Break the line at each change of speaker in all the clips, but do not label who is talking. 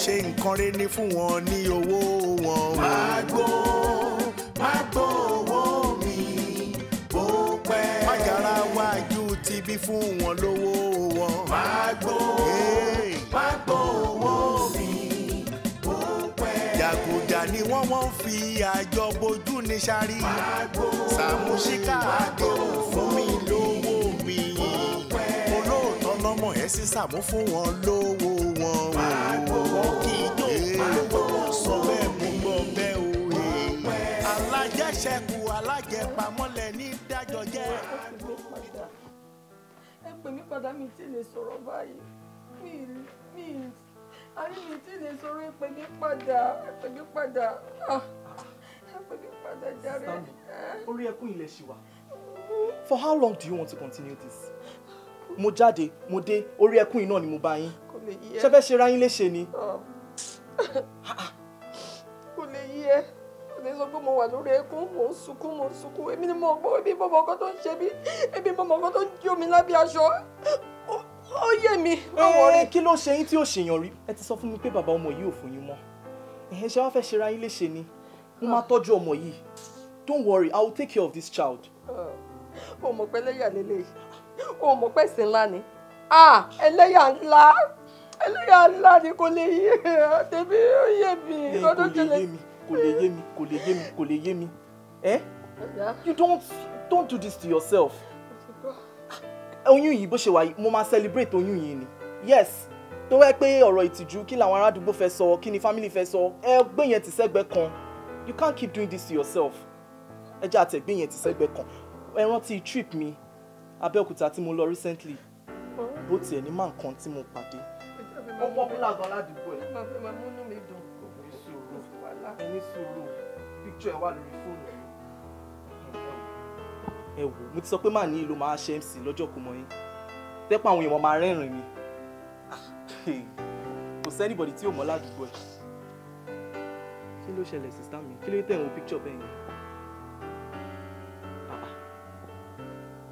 Ṣe nǹkan rẹ̀ ní fún wọn ní owó wọn. Má gbó owó mi bó pẹ́. Májàra wájú ti bí fún wọn lówó wọn. Má gbó owó mi bó pẹ́. Jàgùjà ni wọ́n fi àjọ bojú ní sáré. Sàmúsíkà àdéhùn fún mi lówó mi. Olóòótọ́ lọ́mọ ẹ̀ sí Sàmú fún wọn lówó wọn. Wọ́n kì í jó olówó sọ bẹ́ẹ̀ mú gbọ́ bẹ́ẹ̀ o. Alájẹṣẹ́kù alájẹpamọ́lẹ̀ ní dájọ́ jẹ́.
Ẹ pè mí padà, mi ti lè sọ̀rọ̀ báyìí. Mi àní mi ti lè sọ̀rọ̀. Ẹ pè mí padà, ẹ pè mí padà, ẹ pè mí padà jàre.
Orí ẹkún ilẹ̀ ṣì wà. For how long do you want to continue this? Mo jáde, mo dé, orí ẹkún iná ni mo bá yín. Ṣé fẹ́ ṣe ra yín léṣe ni?
Kò lè yí ẹ. Kò lè sọ pé mo wà lórí ẹkún, mò ń sunkún, mò ń sunkún. Èmi ni mo gbọ́, èmi mo mọ nǹkan tó ń ṣe mí, èmi mo mọ nǹkan tó ń jó mi lábẹ́ aṣọ. Ó yé mi.
Kí ló ṣe yín tí ò ṣèyàn rí? Ẹ ti sọ fún mi pé bàbá ọmọ yìí ò fún yín mọ́. Ẹ̀hìn ṣe wá fẹ́ ṣe ra yín léṣe ni? Mo máa tọ́jú ọmọ yìí. Don't worry, I will take care of this child.
O mọ̀ pé ẹlẹ́yà lélẹ̀, o mọ̀ pé ẹ̀sìn ńlá ni. Ẹlẹ́yà ńlá, ẹlẹ́yà ńlá ni. Kò lè yé tèmi, ó yé mi.
Kò lè yé mi, kò lè yé mi, kò lè yé mi, kò lè yé mi. You don't do this to yourself. Oyún yìí bó ṣe wà yìí, mo máa celebrate oyún yìí ni. Yes, tó wẹ́ pé ọ̀rọ̀ ìtìjú, kí làwọn ará àdúgbò fẹ́ sọ, kí ni family fẹ́ sọ, ẹ gbé yẹn ti sẹ́gbẹ́ kan. You can't keep doing this to yourself. Ẹ jẹ́ àtẹ̀gbé yẹn ti sẹ́gbẹ́ kan. Ẹ rántí trip mi Abẹ́òkúta tí mo lọ recently, bó tiẹ̀ ní máa nǹkan tí mo pàdé. Ó popular gan ládùúgbò ẹ̀.
Máa fẹ́ máa múnú mi dùn.
Ní sùúrù, ẹ ní sùúrù, picture ẹ wà lórí fóònù mi. Ẹ wò, mo ti sọ pé màá ní ìlú máa ṣe MC lọ́jọ́ kò mọ̀ yín. Tẹ́pọ̀ àwọn èèyàn máa rẹ́rìn mi. Kò sí anybody tí ò mọ̀ ládùúgbò ẹ̀. Kí ló ṣẹlẹ̀, sister mi? Kí ló tẹ̀ ń wo picture bẹ́ẹ̀ yẹn?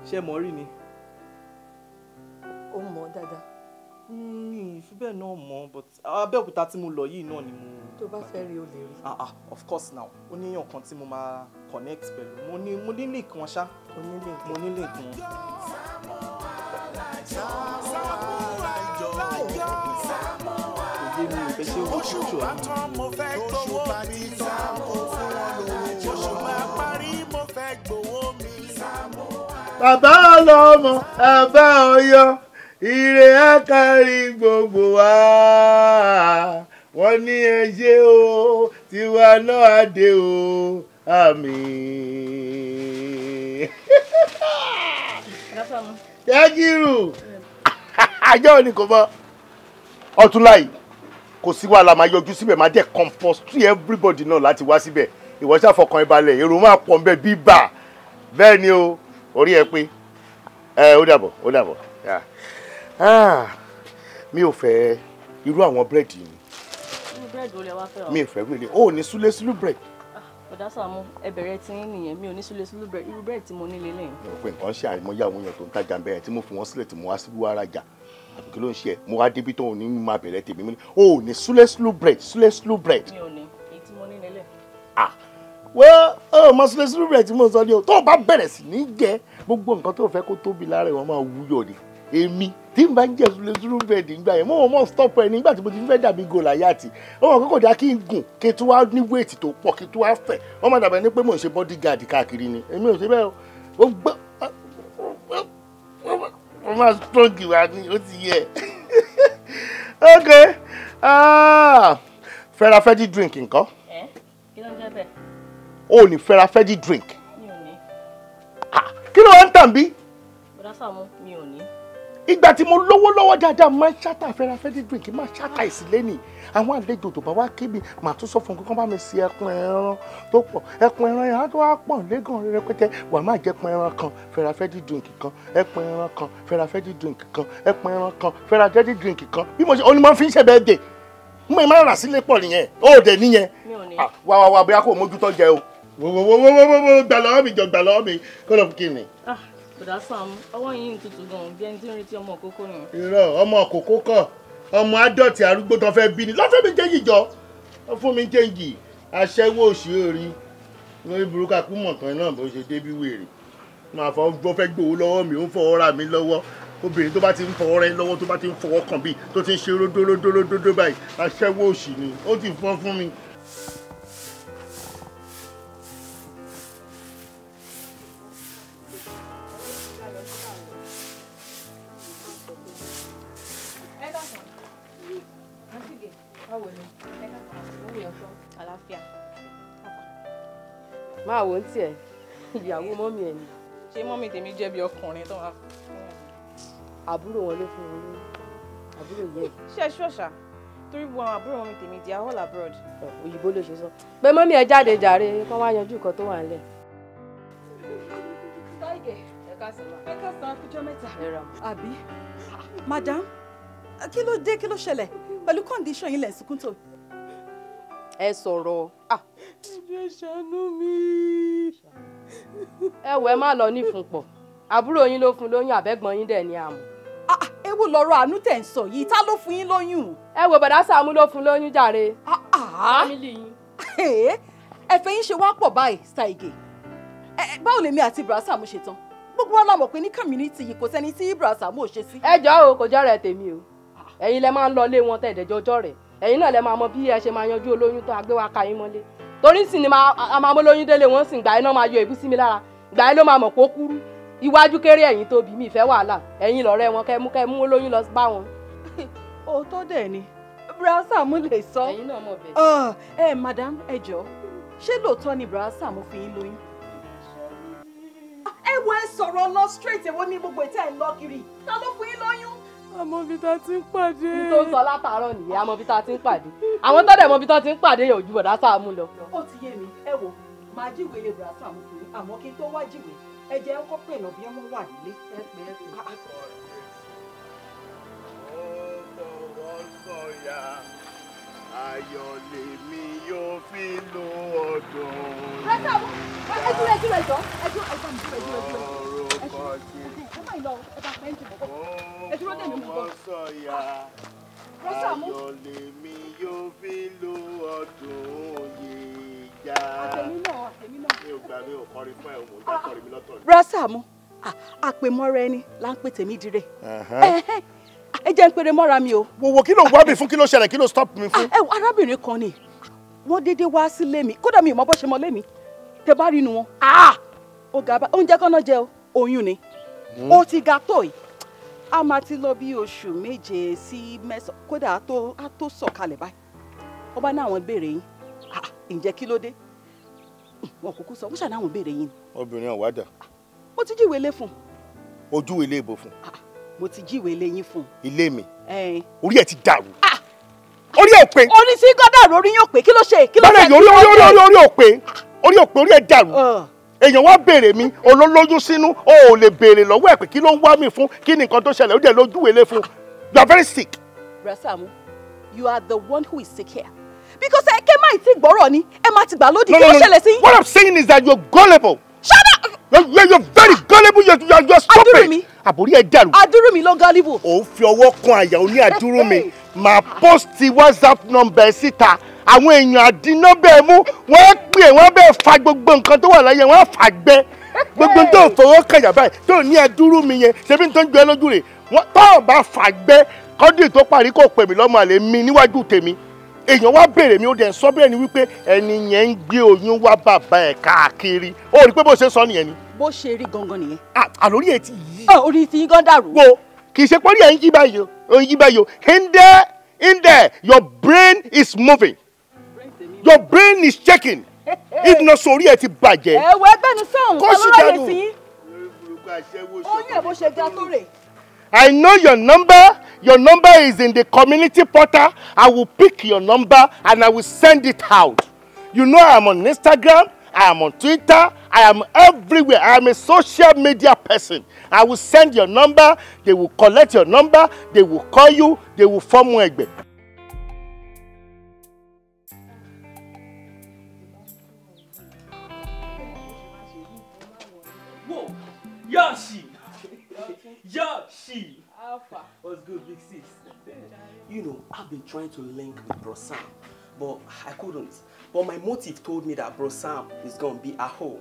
Ṣé mọ̀ rí ni?
Ó mọ̀ dáadáa.
Mi fi bẹ́ẹ̀ náà mọ̀, but Abẹ́òkúta tí mo lọ yìí náà ni mo.
Tó bá fẹ́ rí, o lè rí.
Ah ah, of course now. Ó ní èèyàn kan tí mo máa connect pẹ̀lú. Mo ní link wọn ṣá.
O ní link.
Mo ní link wọn. Kò yé mi ò fẹ́ ṣe wo
Oṣù
picture
bá
yìí.
tán, mo fẹ́ gbowó mi. Fún wọn lówó. Oṣù bá parí, mo fẹ́ gbowó mi.
Bàbá ọlọ́mọ, bàbá ọyọ, ire á kárí gbogbo wa. Wọ́n ní ẹ ṣé o, tiwa náà á dé o, àmín. Jákìrù àjọ òní kò mọ ọ̀túnla yìí, kò sí wàhálà, máa yọjú síbẹ̀, máa dẹ̀ compulsory everybody náà láti wá síbẹ̀. Ìwọ ṣàfọkàn ìbalẹ̀, èrò máa pọ̀ nbẹ bíbà bẹ́ẹ̀ ni o. Orí ẹ pé ẹ, ó dàbọ̀, ó dàbọ̀. Yeah. Ah, mi ò fẹ́ irú àwọn búrẹ́dì ni.
Irú búrẹ́dì wo lẹ wá fẹ́ o?
Mi ò fẹ́ wílé o ní súlé súlú bread.
Bọ̀dá Sàámú, ẹ bẹ̀rẹ̀ tí yín nìyẹn. Mi ò ní súlé súlú bread. Irú búrẹ́dì tí mo ní lélẹ̀.
Mo rò pé nǹkan ṣe àìmọye àwọn èèyàn tó ń tajà bẹ́ẹ̀ tí mo fi wọ́n sílẹ̀ tí mo wá síbí wá rajà, àbí kí ló ń ṣe ẹ? Mo wá débi tó ní máa bẹ̀rẹ̀ tèmi, mo ní o ní súlé súlú bread, súlé súlú bread.
Mi ò ní èyí tí mo ní lélẹ̀.
Ah, wọ́n ọ mọ súlé súlú bread tí mo sọ ni o. Tó o bá bẹ̀rẹ̀ sí ní jẹ, gbogbo nǹkan tó o fẹ́ kó tóbi lára ẹ̀, wọ́n máa wúyọ̀ ni. Èmi tí n bá ń jẹ súlé súlú bread nígbà yẹn, mo mọ̀ stop ẹ nígbà tí mo ti fẹ́ dàbí Gòláyàtì. Ó mọ̀ kókò dá kí n gùn, kí n tún wá ní weight tó pọ̀, kí n tún wá fẹ̀, wọ́n máa dàbẹ̀ ní pé mò ń ṣe bodyguard káàkiri ni. Èmi ò ṣe bẹ́ẹ̀ o. Gbogbo wọ́n máa strong wa ni, ó ti yẹ. Ok, ah, fẹ́rafẹ́dí drink nǹkan?
Ẹ kí ló ń jẹ́ bẹ́ẹ̀?
Ó ní fẹ́rafẹ́dí drink?
Mi ò ní.
Ah, kí ló wá ń tàn bí?
Bọ̀dá Sàámú, mi ò ní.
Ìgbà tí mo lówó lọ́wọ́ dáadáa, máa ń ṣáta fẹ́rafẹ́dí drink, máa ṣáta ìsílẹ̀ ni. Àwọn àlejò tó bá wá kí mi, màá tún sọ fún un kí wọ́n bá mi ṣe ẹkùn ẹran tó pọ̀. Ẹkùn ẹran yẹn á tó wá pọ̀ lẹ́gàn rẹpẹtẹ. Wà má jẹ́ ẹkùn ẹran kan, fẹ́rafẹ́dí drink kan, ẹkùn ẹran kan, fẹ́rafẹ́dí drink kan, ẹkùn ẹran kan, fẹ́rafẹ́dí drink kan. Bí mo ṣe onímọ̀ fi ń ṣe bẹ́ẹ̀ dè, mo máa ń rà sílé pọ̀ nìyẹn. Ó dẹ̀ níyẹn.
Mi ò ní.
Ah, wá wá wá, bóyá kò mójútó jẹ o. Wo wo wo wo wo wo, gbà lọ́wọ́ mi jọ, gbà lọ́wọ́ mi, kó lọ fún kí ni.
Ah, bọ̀dá Sàámú, ọwọ́ yín ń tutù gan-an bí ẹni tí ń retí ọmọ òkókó yẹn.
Irọ́, ọmọ kòkó kọ̀. Ọmọ adọ́tì arúgbó tó fẹ́ bí ni lọ́fẹ́ mi jẹ́jì jọ. Wọ́n fún mi jẹ́jì aṣẹ́wó òṣì orí. Lórí burúkú àkúmọ̀tán náà bó ṣe débí wèrè. Máa fọ bó fẹ́ gbowó lọ́wọ́ mi, ó ń fọwọ́ ra mi lọ́wọ́. Obìnrin tó bá ti ń fọwọ́ rẹ lọ́wọ́ tó bá ti ń fọwọ́ kàn bí tó ti ń ṣe ródóródóródó báyìí aṣẹ́wó òṣì ni ó ti fọ́n fún mi.
Máa wò ó tiẹ̀, ìyàwó mọ́mì ẹ̀ ni.
Ṣé mọ́mì tèmi jẹ́ bí ọkùnrin tó wà?
Àbúrò wọn ló fún wọn lóyún, àbúrò yẹn.
Ṣé ẹ ṣọ́ọ̀ṣà? Torí gbogbo àwọn àbúrò mọ́mì tèmi di all abroad.
Òyìnbó ló ṣe sọ. Pé mọ́mì ẹ jáde jàre, kán wá yanjú nǹkan tó wà nílẹ̀.
Ẹ káàsán, kújọ́ mẹ́ta.
Àbí? Madam, kí ló dé, kí ló ṣẹlẹ̀? Pẹ̀lú condition yín lẹ̀ ń sunkún tó.
Ẹ sọ̀rọ̀.
Ẹ ṣàánú mi.
Ẹ wò ẹ má lọ nífun pọ̀. Àbúrò yín ló fún lóyún, àbẹ́gbọ́n yín dẹ̀ ni àmọ́.
Ewu lọ̀rọ̀ àánú tẹ̀ ń sọ yìí, ta ló fún yín lóyún?
Ẹ wo bàdá Sàámú ló fún lóyún jàre. Fámìlì yín.
Ẹ̀fẹ̀ yín ṣe wá pọ̀ báyìí, Saige. Báwo lèmi àti Bùrà Sàámú ṣe tán? Gbogbo wa la mọ̀ pé ní community yìí kò sẹ́ni tí Bùrà Sàámú ò ṣe sí.
Ẹ jọ̀ọ́ o, kò jọ́ rẹ̀ tèmi o. Ẹ̀yin lẹ máa ń lọ ilé wọn tẹ̀dẹ̀jọ́ ọjọ́ rẹ̀. Ẹ̀yin náà lẹ máa mọ bí ẹ ṣe máa yanjú olóyún tó agbé wa ka yín mọ́lé. Torí sì ni a máa mọ́ lóyún délé wọn sì gbà iná máa yọ èébú sí mi lára. Gbà ló máa mọ̀ kó kúrú. Iwájú kéré ẹ̀yin tóbi mi ìfẹ́ wàhálà. Ẹ̀yin lọ̀rẹ́ wọn kẹ́ mú olóyún lọ bá wọn.
Òótọ́ dẹ̀ ni Bùrà Sàámú lè sọ.
Ẹ̀yin náà mọ̀ bẹ́ẹ̀.
Ẹ madam, ẹ jọ̀ọ́, ṣé lóòótọ́ ni Bùrà Sàámú fi yín lóyún? Ẹ wo ẹ sọ̀rọ̀ lọ straight, èwo ní gbogbo ìtẹ́ ẹ̀ ń lọ kiri. Ta ló fún yín lóyún?
Àmọ́ bí ta ti ń pàdé.
N tó ń sọ látàárọ̀ nìyẹn, àmọ́ bí ta ti ń pàdé. Àwọn tó dẹ̀ mọ bí ta ti ń pàdé yẹn ò ju Bọ̀dá Sàámú lọ.
Ó ti yé mi, ẹ wò, màá jíwèé lè Bùrà Sàámú fún yín, àmọ́ kí n tó wá jíwèé, ẹ jẹ́ kó pè náà bí wọ́n wà nílé.
Ẹ pè é pè.
Ó fọwọ́ sọ̀yà, ayọ̀ lèmi yóò fi lo ọdún.
Bùrà Sàámú, ẹ dúró, ẹ dúró, ẹ jọ̀ọ́, ẹ dúró, ẹ bá mi dúró, ẹ dúró, ẹ dúró.
Orúkọ Jésù.
Ẹ má lọ, ẹ bá pẹ́ ń jùmọ̀ bọ̀. Ẹ dúró dè mí mú bọ̀.
Ó fọwọ́ sọ̀yà, ayọ̀ lèmi yóò fi lo ọdún yìí já.
Àtẹ̀mí náà, àtẹ̀mí náà.
Mi ò gbà, mi ò kọrin fún ẹ, mo já kọrin mi lọ́tọ̀ ni.
Bùrà Sàámú, àpèmọ́ra ẹni là ń pè tèmi dire. Ẹ jẹ́ ń pèrè mọ́ra mi o.
Wo kí ló ń wá mi fún, kí ló ṣẹlẹ̀, kí ló stop mi fún?
Ẹ wo arábìnrin kan ni, wọ́n dédé wá sílé mi, kódà mi ò mọ bó ṣe mọ lé mi. Tẹ bá rí inú wọn, ó ga bá oúnjẹ kan náà jẹ o, oyún ni. Ó ti ga tó yìí. A máa ti lọ bí oṣù 7 sí 9, kódà á tó sọ̀kalẹ̀ báyìí. Wọ́n bá ní àwọn béèrè yín. Ǹjẹ́ kí ló dé? Wọn kúkú sọ, wọ́n ṣàní àwọn béèrè yín.
Obìnrin ọ̀wádà.
Mo ti jíwèé lé fún.
Ojú ilé ìbò fún.
Mo ti jíwèé lé yín fún.
Ilé mi. Orí ẹ̀ ti dàrú. Orí ẹ̀ pé.
Orí tí gọ́dà orí yóò pé, kí ló ṣe? Kí ló ṣe?
Orí ò pé, orí ò pé, orí ẹ̀ dàrú. Èèyàn wá béèrè mi, olólóyún sínú, o ò lè béèrè lọ́wọ́ ẹ̀ pé kí ló ń wá mi fún, kí ni nǹkan tó ṣẹlẹ̀, ó dẹ̀ lójúwèé lé fún. You are very sick.
Bùrà Sàámú, you are the one who is sick here. Because ẹ kẹ́ máa ti gbọ́rọ̀ ni, ẹ máa ti gbà lódì, kí ló ṣẹlẹ̀ sí?
What I'm saying is that you're gullible.
Shut up!
You're very gullible, you're stupid.
Àdúrú mi.
Àbórí ẹ dàrú.
Àdúrú mi ló gullible.
Ò ń fi ọwọ́ kan àyà oní àdúrú mi. Màá post WhatsApp number síta. Àwọn èèyàn àdínà bẹ́ẹ̀ mú, wọ́n pè wọ́n bẹ́ẹ̀ fa gbogbo nǹkan tó wà láyé, wọ́n fà gbẹ́. Gbogbo tó fọwọ́ kàyà báyìí tó ní àdúrú mi yẹn, ṣebí tó ń jọ ẹ lójú rẹ̀. Wọ́n tó bá fà gbẹ́, kọ́dì tó parí kò pè mí lọ́mọ àlè mi níwájú tèmi. Èèyàn wá béèrè mi, ó dẹ̀ sọ bẹ́ẹ̀ ni wípé ẹni yẹn ń gbé oyún wá bàbá ẹ̀ káàkiri. Ó rí pé bó ṣe sọ nìyẹn ni.
Bó ṣe rí gangan nìyẹn.
Àlórí ẹ̀ ti yí.
Orí ti yín gan dàrú.
Wo kì í ṣe pé orí ẹ̀ ń yí báyìí o, ó ń yí báyìí o. In there, your brain is moving. Your brain is shaking. If not so, orí ẹ̀ ti bàjẹ́.
Ẹ wo ẹgbẹ́ ni sọ̀hún, ọlọ́rọ̀ yẹn ti yín. Oyún ẹ̀ bó ṣe ga tó rè.
I know your number. Your number is in the community portal. I will pick your number and I will send it out. You know I am on Instagram, I am on Twitter, I am everywhere. I am a social media person. I will send your number, they will collect your number, they will call you, they will form ẹgbẹ́.
Whoa, Yoshi, Yoshi.
Alpha.
What's good, big sis? You know, I've been trying to link with Bro Sam, but I couldn't. But my motive told me that Bro Sam is gonna be at home.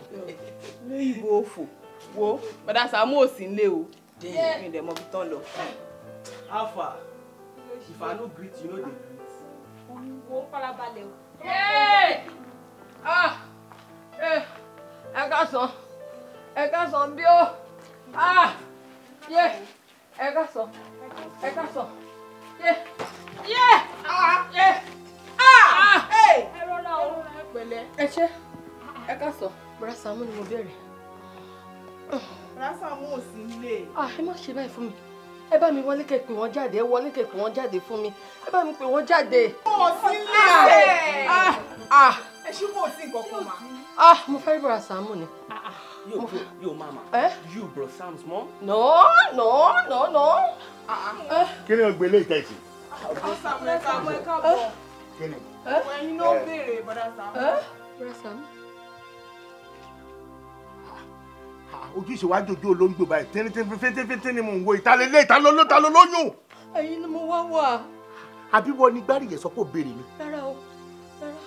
Lóyìnbó òfò. Wo, Bọ̀dá Sàámú ò sí nílé o. Mi dẹ̀ mọ ibi tán lọ.
Alpha, if I no greet, you no dey greet.
Wo farabalẹ̀ o.
Ah! Ẹ káàsán. Ẹ káàsán bí o. Ah! Yeah! Ẹ káàsán. Ẹ káàsán. Yeah! Yeah! Ah! Yeah! Ah!
Ẹ rọra o. Ẹ pẹ̀lẹ́.
Ẹ ṣé. Ẹ káàsán. Bọ̀dá Sàámú ni mo béèrè.
Bọ̀dá Sàámú ò sí nílé.
Ah, ẹ má ṣe báyìí fún mi. Ẹ bá mi wọlé kẹ́ pè wọ́n jáde. Ẹ wọlé kẹ́ pè wọ́n jáde fún mi. Ẹ bá mi pè wọ́n jáde.
Kò sí nílé.
Ah! Ah!
Ẹ ṣí kò sí nǹkan kan mà.
Ah, mo fẹ́ rí Bọ̀dá Sàámú ni.
Yo, bro, yo, mama.
Eh?
You, Bro Sam's mom?
No, no, no, no.
Kí ni o gbé ilé ìtẹ̀sí?
Bọ̀dá Sàámú ẹ káàbọ̀ ẹ káàbọ̀.
Kí ni?
Ẹ̀yin ló ń béèrè Bọ̀dá Sàámú.
Bọ̀dá Sàámú.
Ojú ìṣèwádìí ojú olóńgbò báyìí tínrín ni mò ń wo ìtàlélé ìtàlólóyún.
Ẹ̀yin ni mo wá wà.
Àbí wọ́n ní gbáríyẹ sọ pé ó béèrè mi.
Rárá o, rárá.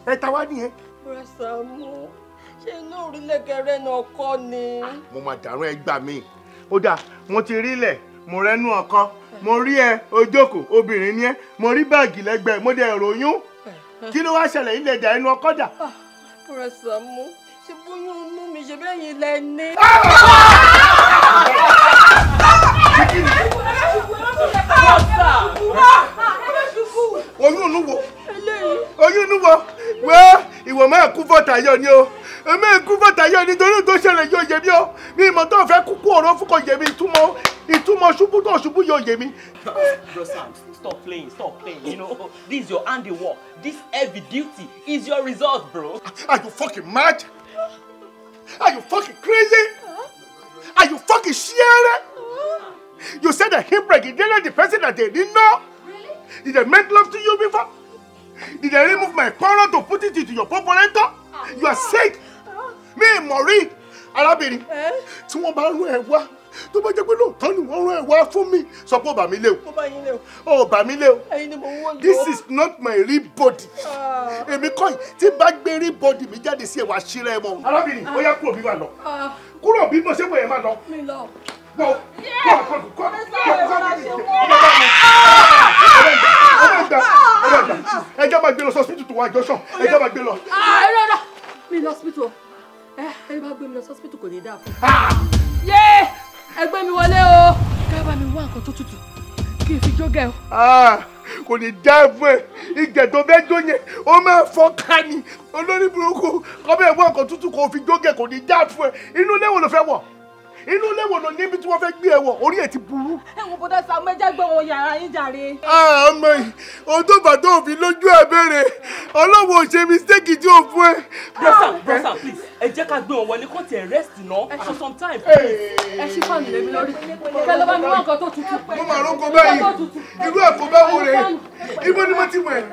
Ẹ ta wá nìyẹn.
Bọ̀dá Sàámú, ṣé inú orílẹ̀-gẹ̀rẹ́ náà kọ́ ni?
Mo máa dàrún ẹ gbà mí. Ó dáa, mo ti rí ilẹ̀, mo rẹ́nu ọ̀kan, mo rí ẹ ojókòó, obìnrin ni ẹ, mo rí báàgì lẹ́gbẹ̀ẹ́, mo dẹ̀ ròyún. Kí ló wá ṣẹlẹ̀ ilẹ̀ ìjà ẹnu ọkọ dà?
Bọ̀dá Sàámú, ṣe bóyún inú mi ṣe bẹ́ẹ̀ yín lẹ ní.
Oyún inú wo? Oyún inú wo? Wẹ́ ìwọ máa kú fọ́tàyọ̀ ni o. Èmi kú fọ́tàyọ̀ nítorí tó ṣẹlẹ̀ yóò yé mi o. Mi ìmọ̀ tó fẹ́ kúkú ọ̀rọ̀ fún kò yé mi ìtumọ̀ ṣubú tó ṣubú yóò yé mi.
Bro Sam, stop playing, stop playing. You know, this is your handiwork. This heavy duty is your result, bro.
Are you fucking mad? Are you fucking crazy? Are you fucking sharing? You said that him pregnant the person that they didn't know?
Really?
Did they make love to you before? Did they remove my corner to put it into your populator? You are sick. Me, Marie, arábìnrin, tí wọ́n bá rán ẹ wá, tó bá jẹ́ pé lóòótọ́ ni wọ́n rán ẹ wá fún mi, sọ pé ó bà mí lé o.
Mo bá yín lé o.
Ó bà mí lé o.
Ẹ̀yin ni mo wọ́ yìí.
This is not my real body. Èmi kọ́ yìí, tí bá gbé real body mi jáde sí ẹ̀wà ṣíra ẹ mọ́. Arábìnrin, ó yá kúrò bí wà lọ. Kúrò bí mo ṣe wọ̀ ẹ̀ máa lọ.
Mi lọ.
Wọ́n kọ́ kọ́ ẹ jẹ́ máa gbé lọ sọ́sìpítù tó wà jọ́sọ̀ ẹ jẹ́ máa gbé lọ.
Rárá, mi lọ sọ́sìpítù o. Ẹ bá gbé mi lọ sọ́sìpítù kò ní dáa fún mi. Yé! Ẹ gbé mi wọlé o. Ká bá mi wá nǹkan tó tutù kí n fi jógẹ̀ o.
Kò ní dáa fún ẹ, ìgẹ̀ tó fẹ́ jó yẹn, ó máa fọ́ ká ni. Olórí burúkú kọ́ bẹ́ẹ̀ wá nǹkan tútù kò fi jógẹ̀ kò ní dáa fún ẹ. Inú ilé wo ló fẹ́ wọ̀? Inú ilé wo ló níbi tí wọ́n fẹ́ gbé ẹ wọ̀? Orí ẹ̀ ti burú.
Ẹ wo Bọ̀dá Sàámú, ẹ jẹ́ gbé wọn yàrá yín jàre.
Ọmọ yìí, ohun tó bá tó fi lójú ẹ béèrè, Ọlọ́run ò ṣe mistake tí ò fún ẹ.
Bro Sam, please, ẹ jẹ́ ká gbé wọn wọlé kó tiẹ̀ rest ná for some time, please.
Ẹ ṣí fáànù lé mi lórí. Kẹ́ ló bá mi wá nǹkan tó tutù.
Mo máa rọ́kọ báyìí, irú ẹ̀kọ́ bá wò rè é. Ibo ni mo ti wẹ̀?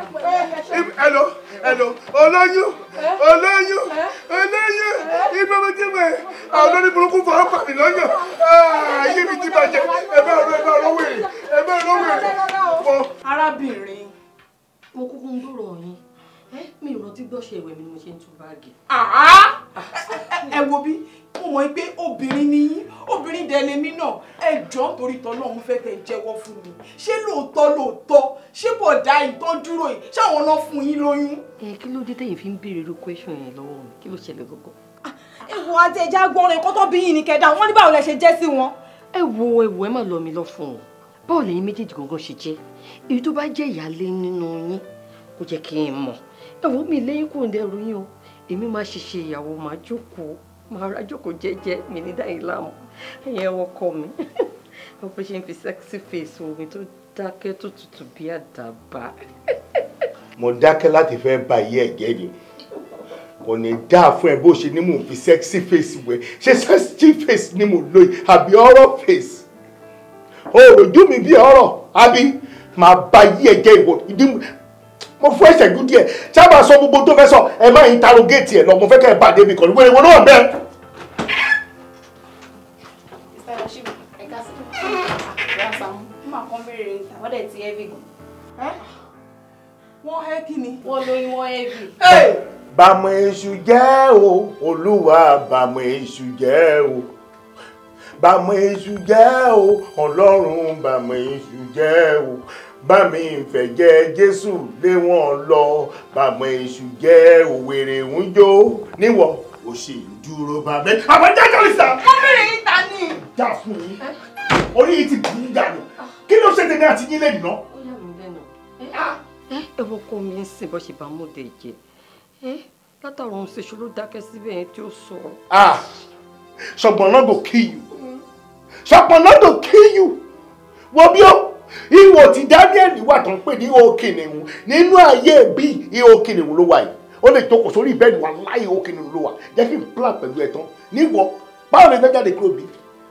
Hello, hello, olóyún, olóyún, olóyún, ibo mo ti wẹ̀? Àwọn olórí burúkú fọwọ́ pa mi lọ́yàn. Ayé mi ti bàjẹ́, ẹ bá rọ wèrè, ẹ bá rọ wèrè.
Arábìnrin.
Mo kúkú ń gbọ́rọ̀ yín. Mi ò rántí gbọ́ ṣe ìwẹ̀ mi ni mo ṣe ń tú báàgì.
Ẹ wo bí, mo mọ̀ pé obìnrin ni yín, obìnrin dẹ̀ lèmi náà. Ẹ jọ̀ọ́ nítorí t'Ọlọ́run mo fẹ́ kẹ́ ẹ jẹ́wọ́ fún mi. Ṣé lóòótọ́ lóòótọ́, ṣé bọ̀dá ìtọ́ dúró yìí, ṣáwọn náà fún yín lóyún?
Ẹ kí ló dé tẹ̀yin fi ń béèrè irú question yẹn lọ́wọ́ mi? Kí ló ṣẹlẹ̀ gangan?
Ẹ wo àti ẹja gbọ́nrin kó tó bí yín ni kẹ̀dá, wọ́n ní báwo lẹ ṣe jẹ́ sí wọn.
Ẹ wo ẹ má lọ mi lọ fún o. Báwo lẹ̀yin méjèèjì gangan ṣe jẹ́? Èyí tó bá jẹ́ ìyáálé nínú yín, kó jẹ́ kí n mọ̀. Ẹ wo mi lẹ́yìn kò ń dẹrù yín o. Èmi máa ṣiṣẹ́ ìyàwó, máa jókòó, máa ra jókòó jẹ́jẹ́, mi ní dáyìí láàmú. Ẹ̀yin ẹ wọkọ mi. Wọ́n fi ṣe ń fi sexy face wo mi tó dákẹ́ tó tutù bí àdàbà.
Mo dákẹ́ láti fẹ́ ba iye ẹ̀jẹ̀ ni. Kò ní dáa fún ẹ bó ṣe ní mò ń fi sexy face wẹ̀. Ṣé sexy face ni mo lò yìí àbí ọ̀rọ̀ face? Òròjú mi bí ọ̀rọ̀ àbí máa ba iye ẹ̀jẹ̀ ìwọ. Mo fún ẹsẹ̀ gún díẹ̀. Sábà sọ gbogbo tó fẹ́ sọ, ẹ má interrogate ẹ lọ, mo fẹ́ kẹ́ ẹ bá débi kan. Wẹ́rẹ́ wo ló wà bẹ́ẹ̀?
Bọ́dà Sàámú, wọ́n máa kàn béèrè níta, wọ́n dẹ̀ ti heavy gan.
Wọ́n hẹ́ kí ni?
Wọ́n lóyún, wọ́n heavy.
Bàmọ̀ èṣù jẹ́ o, Olúwa bàmọ̀ èṣù jẹ́ o. Bàmọ̀ èṣù jẹ́ o, Ọlọ́run bàmọ̀ èṣù jẹ́ o. Bá mi fẹ̀jẹ̀ Jésù lé wọn lọ, bàmọ̀ èṣù jẹ́ òwèrè ń jó. Níwọ̀, ó sì ń dúró bá mi. Àmọ́ jájọ́ lè sá.
Wọ́n béèrè níta ni.
Já fún yín. Orí yìí ti bù ú dànù. Kí ló ṣe tèmi àti yín lẹ́nu náà?
Ó yà mí lẹ́nu. Ẹ wọ́n kọ́ mi ń sìn bó ṣe bá mọ́dé jẹ. Látàrọ̀ òun ṣe ṣòro dákẹ́ síbẹ̀ yẹn tí ó sọ̀rọ̀.
Ah! Ṣọ̀gbọ̀n náà go kill you. Ṣọ̀gbọ̀n náà go kill you. Wo bí ó ìwò tí Daniel wà tó ń pè ní ihò kìnìún nínú ayé bí ihò kìnìún ló wà yìí. Ó lè jókòó sórí ìbẹ́ẹ̀ni wà láì ihò kìnìún ló wà. Jẹ́ kí n plan pẹ̀lú ẹ̀ tán. Níwọ̀, báwo lè fẹ́ jáde kúrò bí?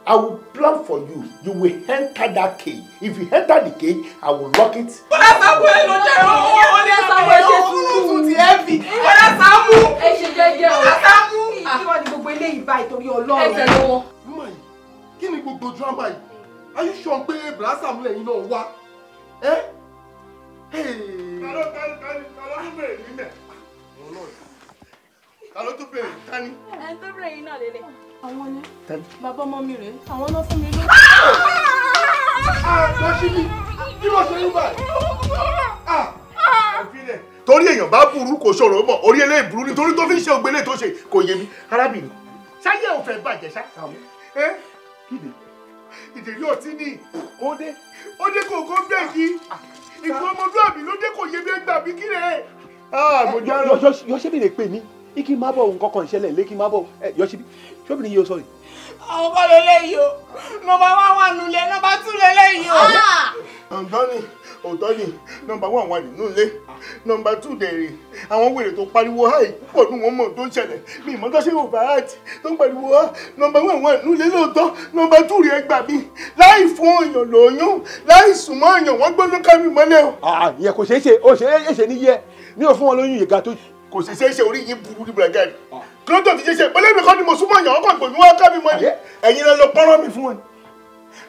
I will plan for you. You will enter that cage. If you enter the cage, I will lock it.
Bọ́dà Sàámú ẹ ló jẹ́ owó ní Sàámú ẹ ṣe sùúrù ti heavy. Bọ́dà Sàámú.
Ẹ ṣe jẹ́jẹ́ o.
Bọ́dà Sàámú.
Kí wọ́n ní gbogbo eléyìí báyìí torí Ọlọ́run. Ẹ tẹ̀lé wọn.
Mọ̀ yìí, kí ni gbogbo drama yìí? Are you sure pé Bọ́dà Sàámú lẹ́yìn náà wá? Ẹ́
Ta ló tún bèrè nílẹ̀? Ta ló tún bèrè tání?
Ẹ tó bèrè yín náà lélẹ̀. Àwọn ni bàbá ọmọ mi rèé, àwọn náà fún mi lóyún.
Yọ̀ṣíbí, kí ló ṣe yín báyìí?
Torí èèyàn bá burú kò ṣòro mọ̀, orí eléyìí burú nítorí tó fi ń ṣe ògbélé tó ṣe kò yé mi. Arábìnrin, ṣáyé ò fẹ́ bàjẹ́ ṣá. Ìdèrí ọtí ni ó dé kò kó bẹ́ẹ̀ kí ìkó ọmọlúàbí ló dé kò yé mi ẹgbàá bí kí rẹ̀.
Yọ̀ṣíbí lè pè mí kí n má bọ̀ nǹkan kan ìṣẹ̀lẹ̀ lé kí n má bọ̀ Yọ̀ṣíbí ṣóbìnrin yìí ó sọ̀rọ̀.
Àwọn kọ́ leléyìí o, nọ́mbà 1 wà nulẹ̀, nọ́mbà 2 leléyìí o.
Òótọ́ ni nọ́mbà 1 wà nínú ilé, nọ́mbà 2 dẹ̀rẹ̀ àwọn wèrè tó pariwo háì púpọ̀ ní wọn mọ̀ tó ń ṣẹlẹ̀ mi ìmọ̀ tó ṣe wò bàràtì tó ń pariwo há nọ́mbà 1 wà nínú ilé lóòótọ́ nọ́mbà 2 rẹ̀ gbà mí láì fún èèyàn lóyún láì sùn mọ́ èèyàn wọ́n gbọ́dọ̀ ká mi mọ́lẹ̀ o.
Ìyẹn kò ṣeé ṣe ó ṣe é ṣe ní yẹ mi ò fún wọn lóyún ìga tó.
Kò ṣe ṣe orí yín burú ní bùrẹ̀gẹ́rì kí ló tó fi ṣe ṣe pẹ̀lú kọ́ ni mo súnmọ́ èèyàn ọkọ̀ ìgbòmí wá ká mi mọ́ ni ẹ̀yin lẹ lọ pọ́nrọ́ mi fún wọn.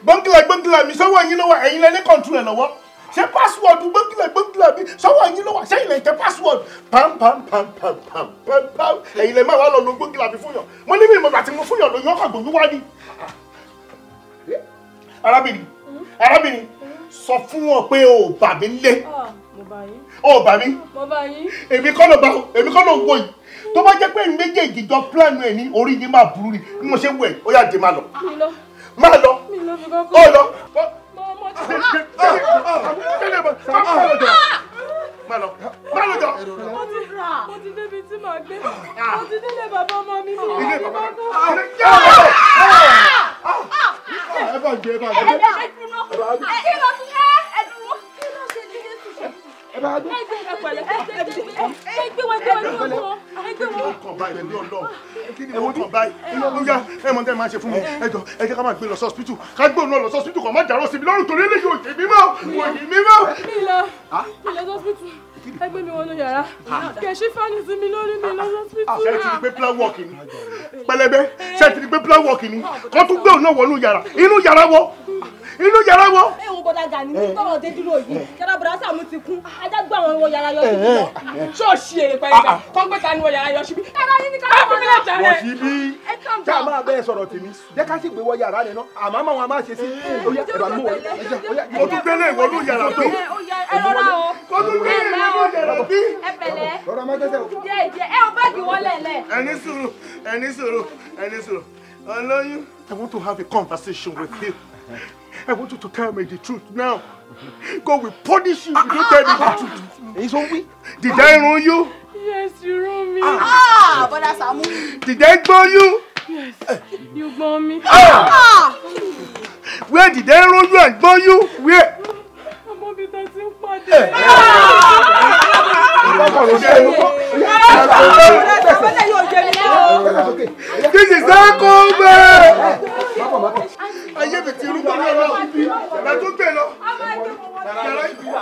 Gbọ́ngìlà mi sọ́wọ́ ẹ̀yin lọ́wọ́ ẹ̀yin lẹ ní kọ̀ǹtù ẹ̀ lọ́wọ́ ṣé pásíwọ̀dù gbọ́ngìlà mi sọ́wọ́ ẹ̀yin lọ́wọ́ ṣé ilẹ̀ tẹ pásíwọ̀dù pam pam pam pam pam pam pam ẹ̀yin lẹ má wá lọ lo gbọ́ngìlà mi fún yàn mo ní mi ìmọ̀ àti mo fún yàn lóyún ọkọ̀ ìgbòmí wá ní. Arábìnrin sọ fún wọn pé o bà mí lé. Ó bà mí. Èmi kọ́ ló bá o, èmi kọ́ ló wò yìí. Tó bá jẹ́ pé méjèèjì jọ pílánù ẹ̀ ní orí yín máa burú ni bí mo ṣe wẹ̀ ó yá dé máa lọ. Máa lọ. Ó lọ. Máa lọ. Máa lọ jọ.
Mo ti débi tí màá gbé. Mo ti délé bàbá ọmọ mi mi.
Ilé bàbá mi.
Ẹ bá gbé, ẹ bá gbé.
Ẹ lọ tún ẹ dúró. Kí ló ṣe ní Jésù ṣe?
Kí ni mo kàn báyìí? Ó yá, ẹ mọ̀ tẹ́ máa ṣe fún mi. Ẹ jọ̀ọ́, ẹ jẹ́ ká máa gbé lọ sọ́spítù. Ká gbé òun náà lọ sọ́spítù kàn má dàrọ́ síbi lọ́rùn torí eléyìí ò jẹ́ mímọ́. Kò ní mímọ́.
Mi lọ sọ́spítù. Ẹ gbé mi wọnú yàrá. Kẹ̀sí fáànì sí mi lórí mi lọ sọ́spítù.
Ṣé ti di pé plan work ni? Pẹlẹbẹ, ṣé ti di pé plan work ni? Kọ́ tún gbé òun náà wọnú yàrá. Inú yàrá wọ. Inú yàrá wọ.
Ẹ wo bọ́dà Gani ní tọ́rọ̀ dé dúró yìí yàrá bọ́dà Sàámú ti kún ajá gbé àwọn ìwọ yàrá yọ síbí lọ.
Ṣé o ṣí èrè pẹ̀lú kọ́ gbé ta ni wọ yàrá yọ síbí?
Yàrá yín ní ká
lọ́wọ́ náà.
Yọ̀ṣíbí ṣá máa bẹ́ẹ̀ sọ̀rọ̀ tèmi jẹ́ ká sì gbé wọ yàrá rẹ̀ náà àmọ́ àwọn máa ṣe sí ó yá ẹ̀rọ àmú wọlé.
Mo tún gbélé ìwọlú yàrá tó.
Ẹ rọra o.
Mo tún gbélé ìwọlú yàrá bí.
Ẹ pẹ̀lẹ́.
Rọra má gbẹ́sẹ̀ o.
Díẹ̀ díẹ̀ ẹ ò báàgì wọlé lẹ̀.
Ẹni sùúrù, ẹni sùúrù, ẹni sùúrù. Olóyún. I want to have a conversation with you. I want you to tell me the truth now. God will punish you if you don't tell me the truth.
Èyí sọ wí.
Did I run you?
Yes, you run me.
Bọ́dà Sàámú.
Did I gbọ́n you?
Yes, you gbọ́n mi.
Where did I run you and gbọ́n you? Where?
Ọmọ mi ta ti ń pàdé.
This is Akọ̀gbẹ́. Ayé mi ti rú bọ́lá lọ. Ẹ tún gbé lọ. Yàrá ìgbà.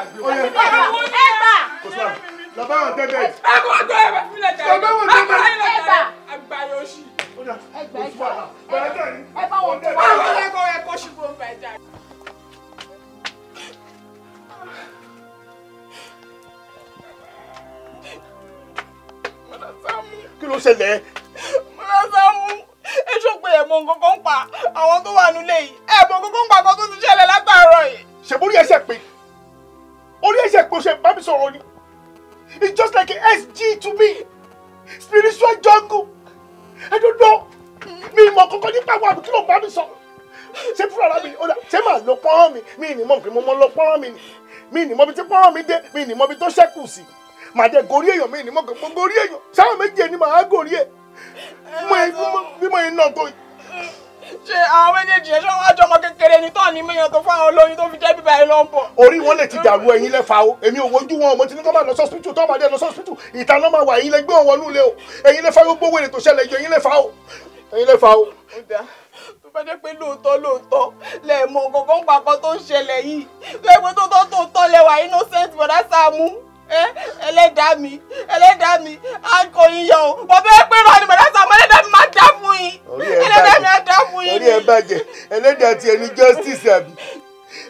Lọ́bàá wọn tẹ́lẹ̀.
Ẹ kò gbọ́ ẹ bá fílẹ̀ jẹ́.
Lọ́bàá wọn tẹ́lẹ̀.
Àgbà yóò ṣì.
Ẹ bá wọn tẹ́lẹ̀.
Ẹ kó ṣubú ọ̀fẹ́ jà.
ló ṣẹlẹ̀?
Bọ̀dá Sàámú, ẹ ṣó pé ẹ̀ mọ nǹkan kan pa àwọn tó wà nílé yìí. Ẹ̀ mọ nǹkan kan pa kan tó ti ṣẹlẹ̀ látàárọ̀ yìí.
Ṣèbórí ẹsẹ̀ pé orí ẹsẹ̀ pé o ṣe bá mi sọ̀rọ̀ ni. It's just like a SG to me. Spiritual jungle. I don't know. Mi mọ̀ kankan nípa àwọn àbí kí ló bá mi sọ. Ṣé fúnra ara mi ó dà ṣé màá lo pọ́nrán mi? Mi ní mọ̀ pé mo mọ lọ pọ́nrán mi ni. Mi ní mọ̀ bí tí pọ́nrán mi dé, mi ní mọ̀ bí tó ṣẹ́kù sí. Màá jẹ gorí èèyàn, mi ní mọ̀ pé mo gorí èèyàn. Sáwọn méjì ni màá gorí ẹ̀. Bí mo yẹn náà tó yìí.
Ṣé àwọn méjèèjì ẹ̀ ṣé wọ́n á jọ ọmọ kékeré ni tán ní míyàn tó fáwọn olóyún tó fi jẹ́ bíbá ẹ ló ń bọ̀.
Orí wọn lè ti dàrú ẹ̀yin lẹ́fà o. Èmi ò wojú wọn, mo ti ní kọ́ máa lọ sọ́sìpítù tó máa dé lọ sọ́sìpítù. Ìta náà máa wà, ẹ̀yin lẹ gbé wọn wọnú ilé o. Ẹ̀yin lẹ́fà gbogbo wèrè tó ṣẹlẹ̀ yọ, ẹ̀yin lẹ́fà o. Ẹ̀yin lẹ́fà o.
Ó dáa, tó bá jẹ́ pé lóòótọ́ lóòótọ́ lẹ mọ nǹkan kan pàkọ́ tó ń ṣẹlẹ̀ yìí. Tó yẹ pé tó tọ́ tó tọ́ lẹ wà innocent Bọ̀dá Sàámú. Ẹlẹ́dàá mi, ẹlẹ́dàá mi, á kò yín yọ o. Bọ̀dá ẹ pé rọ ni Bọ̀dá Sàámú, ẹlẹ́dàá mi máa dá fún yín. Ẹlẹ́dàá mi á dá fún yín.
Orí ẹ bàjẹ́, ẹlẹ́dàá tiẹ̀ ní justice àbí?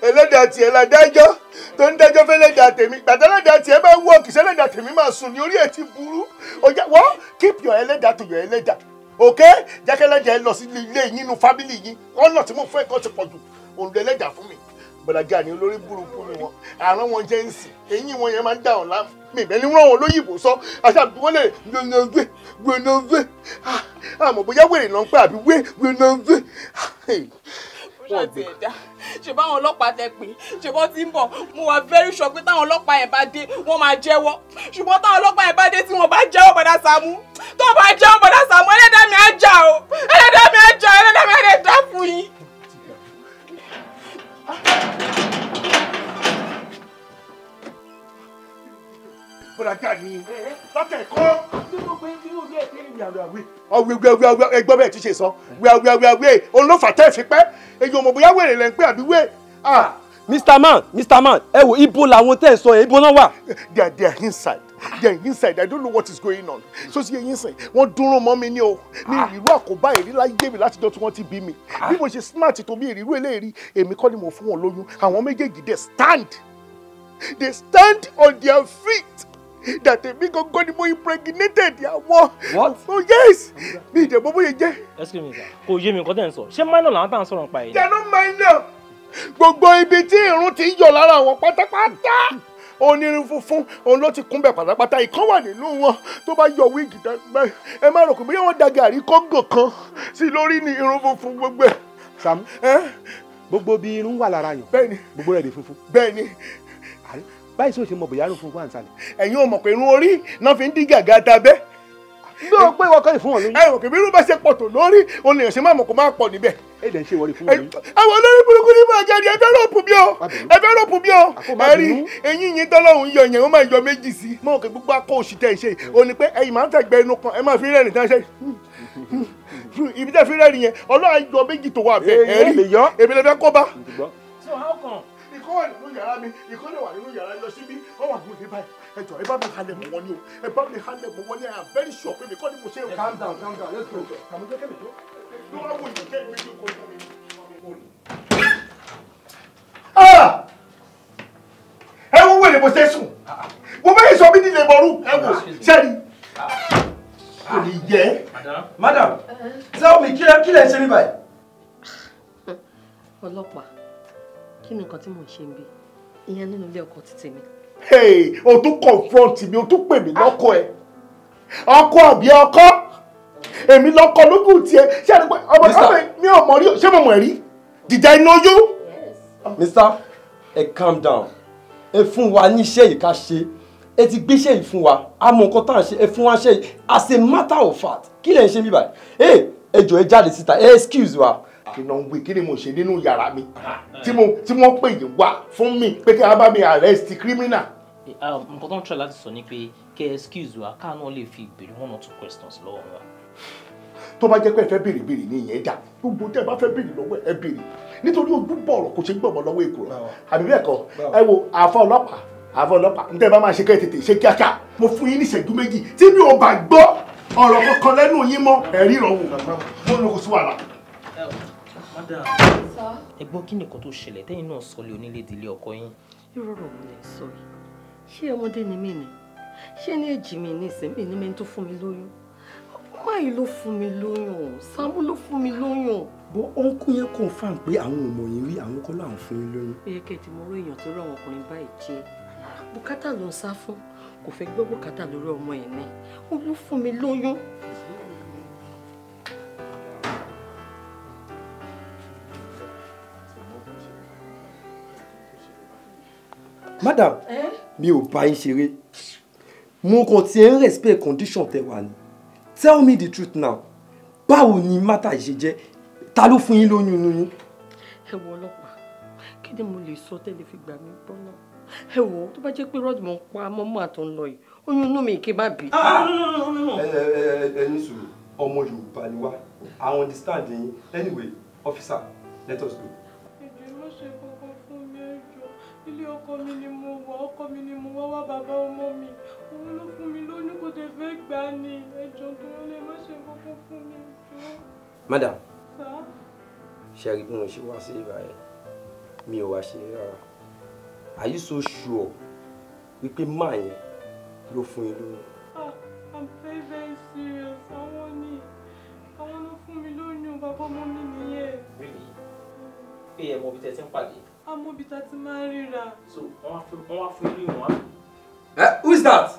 Ẹlẹ́dàá tiẹ̀ ládájọ́ tó ń dájọ́ fẹ́lẹ́dàá tèmi. Gbàtà ẹlẹ́dàá tiẹ̀ bá wọ́ọ̀kì sẹ́lẹ́dàá tèmi máa sùn ní orí ẹ̀ ti burú. Ọjà wọ́n keep your ẹlẹ́dàá to your ẹlẹ́dàá. Ok? Jẹ́kẹ́lẹ́dàá ẹ lọ sí ilé yín nínú family yín. Ọ̀nà tí mo fẹ́ kọ́ ti pọ̀ jù. Òun lọ ẹlẹ́dàá fún mi. Bọ̀dàjà ni olórí burúkú ni wọn. Àrùn wọn jẹ́ ń sìn. Eyín wọn yẹn máa ń dà wọn láàmú. Mi ìbẹ́ ni wọ́n wọn lóyìnbó sọ. Àṣà wọ́n lè gbẹ̀nàgbẹ̀ gbẹ̀nàgbẹ̀. Àmọ́ bóyá wèrè náà ń pẹ́ àbí wé gbẹ̀nàgbẹ̀.
Ṣé ẹ̀dá ṣe báwọn ọlọ́pàá tẹ pé ṣe bọ́ ti ń bọ̀, mo wà very sure pé táwọn ọlọ́pàá yẹn bá dé wọ́n máa jẹ́wọ́. Ṣùgbọ́n táwọn ọlọ́pàá yẹn bá dé tí wọ́n bá jẹ́wọ́ Bọ̀dá Sàámú, tó bá jẹ́wọ́ Bọ̀dá Sàámú, ẹlẹ́dàá mi á jà o, ẹlẹ́dàá mi á jà, ẹlẹ́dàá mi á lè dá fún yín.
Bọ̀dàjà ni látẹ̀kọ́. Ẹgbọ́n bẹ́ẹ̀ ti ṣe sọ wíwíwíwí òun ló fà tẹ́ fi pẹ́ èyí ò mọ̀ bóyá wèrè lẹ́ ń pè àbí wé.
Mr. Man, Mr. Man, ẹ wo ibo làwọn tẹ́ ẹ sọ yẹn, ibo náà wà.
They are inside. They are inside. I don't know what is going on. So ṣe yín sìn, wọ́n dúró mọ́ mi ní o. Ní ìrírú àkóbá èrí láyé mi látijọ́ tí wọ́n ti bí mi. Bí mo ṣe smart tó bí ìrírú eléyìí, èmi kọ́ ni mo fún wọn lóyún. Àwọn méjèèjì they stand. They stand on their feet. That èmi gangan ni mo impregnated àwọn.
What?
Oh yes! Mi ìdẹ̀bọ̀ bóyá jẹ́.
Excuse me sir, kò yé mi nǹkan tẹ̀ ń sọ. Ṣé minor làwọn tá à ń sọ̀rọ̀ nípa yìí?
They are not minor. Gbogbo ibi tí irun ti ń yọ lára àwọn pátápátá. Onírun funfun òun ló ti kún bẹ̀ pátápátá. Ìkan wà nínú wọn tó bá yọ wíìgì dágbà. Ẹ má rò pé bóyá wọ́n da gàrí kóńgò kan sí lórí ní irun funfun gbogbo ẹ̀.
Sàámú, gbogbo bí irun wà lára yàn.
Bẹ́ẹ̀ni.
Gbogbo rẹ̀ di funfun.
Bẹ́ẹ̀ni.
Báyìí sọ ṣe mọ bóyá irun funfun wà nísàlẹ̀.
Ẹ̀yin ò mọ̀ pé irun orí náà fi ń dí gàgà tabẹ́.
Bí o pé wọ́n kọ́ ìfún wọn lóyún.
Ẹ rò pé bí irun bá ṣe pọ̀ tó lórí, òun lèèyàn ṣe máa mọ̀ kó máa pọ̀ níbẹ̀.
Ẹ dẹ̀ ń ṣe ìwọ́de fún wọn lóyún.
Àwọn olórí burúkú ní máa jáde, ẹ fẹ́ rọ̀pù bí o, ẹ fẹ́ rọ̀pù bí o. Ẹ rí eyín yín tọ́lọ́hún yọ yẹn, ó máa yọ méjì sí i. Mo rò pé gbogbo akọ òṣì tẹ̀ ṣe, o ní pé ẹ̀yin máa ń fẹ̀gbẹ́ inú kan, ẹ máa fi rẹ́rìn tán ṣe. Ibi tẹ́ fi rẹ́rìn yẹn, Ọlọ́run yọ méjì tó wà bẹ́ẹ̀. Ẹ rí, èmi lè fẹ́ kó bá.
So how come?
Ìkọ́ wà nínú yàrá mi, ìkọ́ lè wà nínú yàrá lọ síbí, wọ́n wà lóde báyìí. Ẹ jọ̀ọ́, ẹ bá mi halẹ̀ mọ́ wọn ni o, ẹ bá mi halẹ̀ mọ́ wọn ni, I am very sure pé mi kọ́ ni mo ṣe o.
Calm down, calm down, let's go. Kàmú jẹ́ kẹ́mi tó.
Ló wá wò ìjẹ́ ìwé tó kọ́ mi. Ẹ wo wèrè bó ṣe sùn, mo bẹ́ẹ̀ sọ mí nílé mọ́rú, ẹ wò sẹ́ni. Kò ní yẹ.
Madam, tell me, kí lẹ ṣe mí báyìí?
Ọlọ́pàá, kí ni nǹkan tí mò ń ṣe ń bí? Ìyẹn nínú ilé ọkọ títí mi.
Hey, o tún confront mi, o tún pè mí lọ́kọ ẹ̀. Ọkọ àbí ọkọ? Èmi lọ́kọ lógún tiẹ̀. Ṣé ẹni pé ọmọ mi ò mọ̀ rí? Ṣé mo mọ̀ rí? Did I know you?
Mr. ẹ calm down. Ẹ fún wa ní iṣẹ́ yìí ká ṣe. Ẹ ti gbéṣẹ́ yìí fún wa. A mọ nǹkan tá à ń ṣe. Ẹ fún wa ṣe yìí. As a matter of fact, kí lẹ̀ ń ṣe mí báyìí? Ẹ jọ̀ọ́ ẹ jáde síta. Ẹ excuse wa.
Kí ló ń wí? Kí ni mo ṣe nínú yàrá mi tí wọ́n pè yín wá fún mi pé kí a bá mi arrest criminal.
Nǹkan tó ń try láti sọ ni pé kẹ́ excuse wa ká náà lè fi béèrè one or two questions lọ́wọ́ wa.
Tó bá jẹ́ pé ẹ fẹ́ béèrè béèrè ní ìyẹn dà, gbogbo tẹ́ ẹ bá fẹ́ béèrè lọ́wọ́ ẹ béèrè, nítorí ojú bọ̀rọ̀ kò ṣe gbọ̀mọ̀ lọ́wọ́ èkó àbí bẹ́ẹ̀ kọ́. Ẹ wo àáfà ọlọ́pàá, àáfà ọlọ́pàá ní tẹ́ ẹ bá máa ṣe kẹ́ ẹ tètè ṣe kíákíá. Mo fún yín ní ìṣẹ́jú méjì tí mi ò bá gbọ́ ọ̀rọ̀ kankan lẹ́nu yín mọ́ ẹ̀rí ìrànwọ́ mo ní kò sí wàhálà.
Madam, ẹ gbọ́ kí nìkan tó ṣẹlẹ̀ tẹ́yìn náà sọ lé onílé ìdílé ọkọ yín.
Irú ọ̀rọ̀ wo lẹ sọ yìí? Ṣé ọmọdé ni mí ni? Ṣé ní èjì mi ní ìsìn mi ní mẹ́ni tó fún mi lóyún?
Máyì ló fún mi lóyún, Sàámú ló fún mi lóyún.
Bọ́ ọ̀nkú yẹn confirm pé àwọn ò mọ̀ yín rí, àwọn kọ́ làwọn fún yín lóyún.
Ó yẹ kẹ́ ẹ ti mọ orú èèyàn tó rí àwọn ọkùnrin báyìí jẹ́. Bùkátà ló ń sá fún, kò fẹ́ gbọ́ bùkátà lórí ọmọ ẹ̀ ní. Ó ló fún mi lóyún.
Madam, mi ò bá yín ṣeré. Mo kàn ti ń respect condition tẹ́ wà ní. Tell me the truth now. Báwo ni matter yìí ṣe jẹ́? Ta ló fún yín lóyún inú yín?
Ẹ wo ọlọ́pàá, kí ni mo lè sọ tẹ́lẹ̀ fi gbà mí gbọ́ náà? Ẹ wo, tó bá jẹ́ pé rọ́ọ̀dù mọ̀ ń pa mọ́mọ́ àtọ̀ ń lọ yìí, oyún inú mi kì í má bí.
Ẹ ní sùúrù, ọmọ Yorùbá ni wá. I understand yín. Anyway, officer, let us go.
Ẹ̀jẹ̀ má ṣe kankan fún mi, ẹ jọ̀ọ́. Ilé ọkọ mi ni mo wà, ọkọ mi ni mo wá wá bàbá ọmọ mi. Òun ló fún mi lóyún, kò tẹ̀ fẹ́ gbà ni. Ẹ jọ̀ọ́ tó lè má ṣe kankan fún mi, ẹ jọ̀ọ́.
Madam, ṣe rí bí mo ṣe wá sí ìbàyẹn, mi ò wá ṣe rárá. Are you so sure wípé máa yẹn ló fún yín lóyún?
Ah, I'm very very serious. Àwọn ni, àwọn ló fún mi lóyún, bàbá ọmọ mi nìyẹn.
Really? Pé ẹ mọ ibi tẹ́ ti ń pàdé.
A mọ ibi tá ti máa ń ríra.
So wọ́n wá fún yín lóyún wá.
Who is that?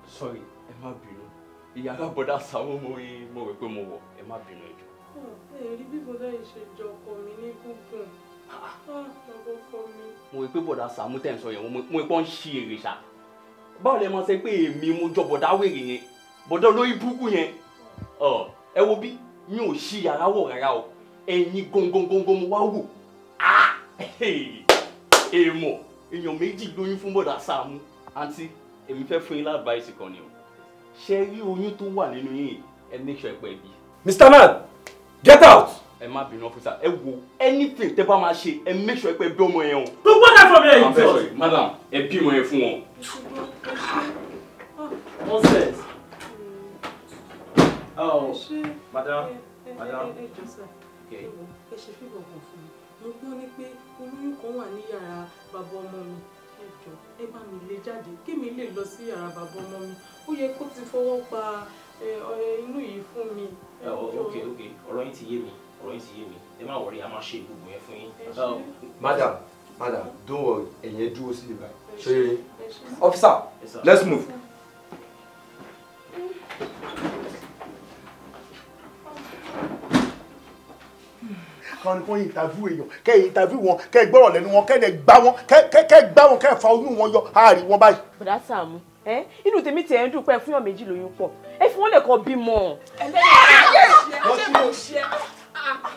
Sorry, ẹ má bínú. Ìyá alábọ̀dá Sàámú mo rí, mo rò pé mo wọ̀, ẹ má bínú ẹ jọ̀ọ́.
Ẹ rí bí bọ̀dá yìí ṣe jọ ọkọ mi ní gúngùn. Bàbá ọkọ mi.
Mo rí pé bọ̀dá Sàámú tẹ̀ ń sọ yẹn, mo rí pé wọ́n ń ṣí èrè ṣá. Báwo lẹ máa ṣe pé èmi mo jọ bọ̀dá wèrè yẹn, bọ̀dá olórí burúkú yẹn? Ẹ wo bí mi ò ṣí yàrá wọ̀ rárá o, ẹ̀yin gangan mo wá wò. Èèmọ̀, èèyàn méjì lóyún fún bọ̀dá Sàámú. Àǹtí, èmi fẹ́ fún yín láàdváìsì kan ni o. Ṣé rí oyún tó wà nínú yín, ẹ make sure pé ẹ bí.
Mr. Man, get out!
Ẹ má bínú officer, ẹ wo anything tẹ́ bá máa ṣe, ẹ make sure pé ẹ bí ọmọ yẹn o.
Don't go that from here,
I'm very sorry, madam, ẹ bí ọmọ yẹn fún wọn.
Nonsense. Oh, madam, madam.
Ẹ jọ̀ọ́ sir, ẹ ṣe fíbọ̀ kan fún mi. Mo gbọ́ ní pé olóyún kan wà ní yàrá bàbá ọmọ mi. Ẹ jọ̀ọ́, ẹ bá mi lé jáde, kí mi lè lọ sí yàrá bàbá ọmọ mi. Ó yẹ kó ti fọwọ́ pa inú yìí fún mi.
Ok, ok, ọ̀rọ̀ yín ti yé mi, ọ̀rọ̀ yín ti yé mi. Ẹ má worry, a máa ṣe gbogbo yẹn fún yín.
Madam, madam, don't worry, ẹ̀yin ẹ dúró sí ibà. Ṣé yín? Officer, let's move.
Kan kó interview èèyàn, kẹ́ interview wọn, kẹ́ gbọ́rọ̀ lẹ́nu wọn, kẹ́ gbá wọn, kẹ́ gbá wọn, kẹ́ fa oyún wọn yọ, àárí wọn báyìí.
Bọ̀dá Sàámú, inú tèmi tiẹ̀ ń dùn pé ẹ fúnyàn méjì lóyún pọ̀, ẹ fi wọ́n lè kọ́ bímọ.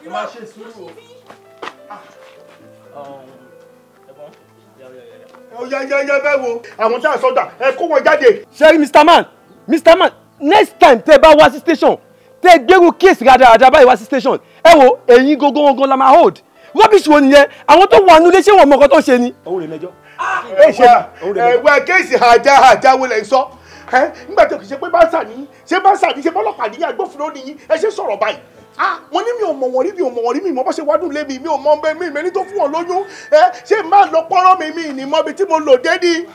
Ẹ máa ṣe sùúrù o.
Ó yá yá yá bẹ́ẹ̀ wo àwọn tí a sọ̀dà ẹ kó wọn jáde.
Ṣé rí Mr. Man, Mr. Man, next time tẹ́ bá wá sí station, tẹ́ gbérù kéèsì rádaràda báyìí wá sí station, ẹ wo ẹ̀yin gangan la máa hold. Rubbish wo nìyẹn? Àwọn tó wà nílé ṣé wọ́n mọ nǹkan tó ń ṣe ni.
Òun rè mẹ́jọ.
Ẹ̀wẹ̀ kéèsì àjà àjà wo lẹ̀ ń sọ? Nígbà tó kì í ṣe pé báṣà ní, ṣé báṣà ní, ṣe bọ́lọ́pàá ní, agbófinró ní yín, ẹ ṣe sọ̀rọ̀ báyìí. Mo ní mi ò mọ̀ wọ́n rí, mi ò mọ̀ wọ́n rí, mi mọ̀ bó ṣe wádùn lé mi, mi ò mọ̀ bẹ́ẹ̀ mi ìmẹ́ni tó fún wọn lóyún. Ṣé máa lọ pọ́nrọ́ mi mi ní mọ́bi tí mo lò dé ni?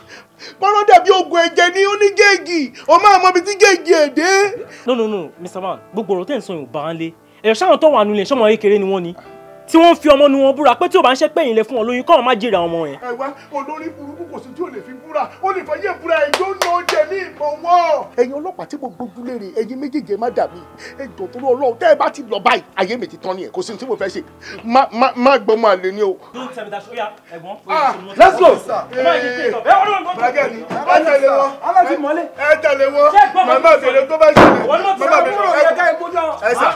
Pọ́nrọ́ dàbí oògùn ẹ̀jẹ̀ ní onígéègì, o máa mọbi tí géègì ẹ̀ dé.
No, no, no, Mr. Man, gbogbo ọ̀rọ̀ tẹ̀ ń sọ yóò bá ń lé. Ẹ̀yọ̀ sáwọn tó wà nulẹ̀ ṣọ́mọ kékeré ni wọ́n ni, tí wọ́n fi ọmọ nu wọn búra pé tí ò bá ń ṣe pé ìyìnlẹ̀ fún wọn lóyún kọ́ wọn má jèrè àwọn ọmọ yẹn.
Ẹ wá, olórí burúkú kò sí tí ò lè fi búra, ó lè fọyín búra ẹjọ́ náà jẹ ní ìmọ̀ wọn. Ẹ̀yin ọlọ́pàá tí mo gbójú léèrè, ẹ̀yin méjèèjì ẹ má dà mí, ẹjọ́ tó lọ Ọlọ́run tẹ́ ẹ bá ti lọ báyìí ayé mi ti tán nìyẹn, kò sí tí mo fẹ́ ṣe, má gbọ́ máa lè ní o.
Don't tell me that, oya ẹ̀gbọ́n.
Let's go.
Bàgẹ́ ni, ẹ tẹ̀lé wọn, ẹ tẹ̀lé wọn, màmá bèrè tó bá ṣẹlẹ̀, màmá bèrè ẹ sà,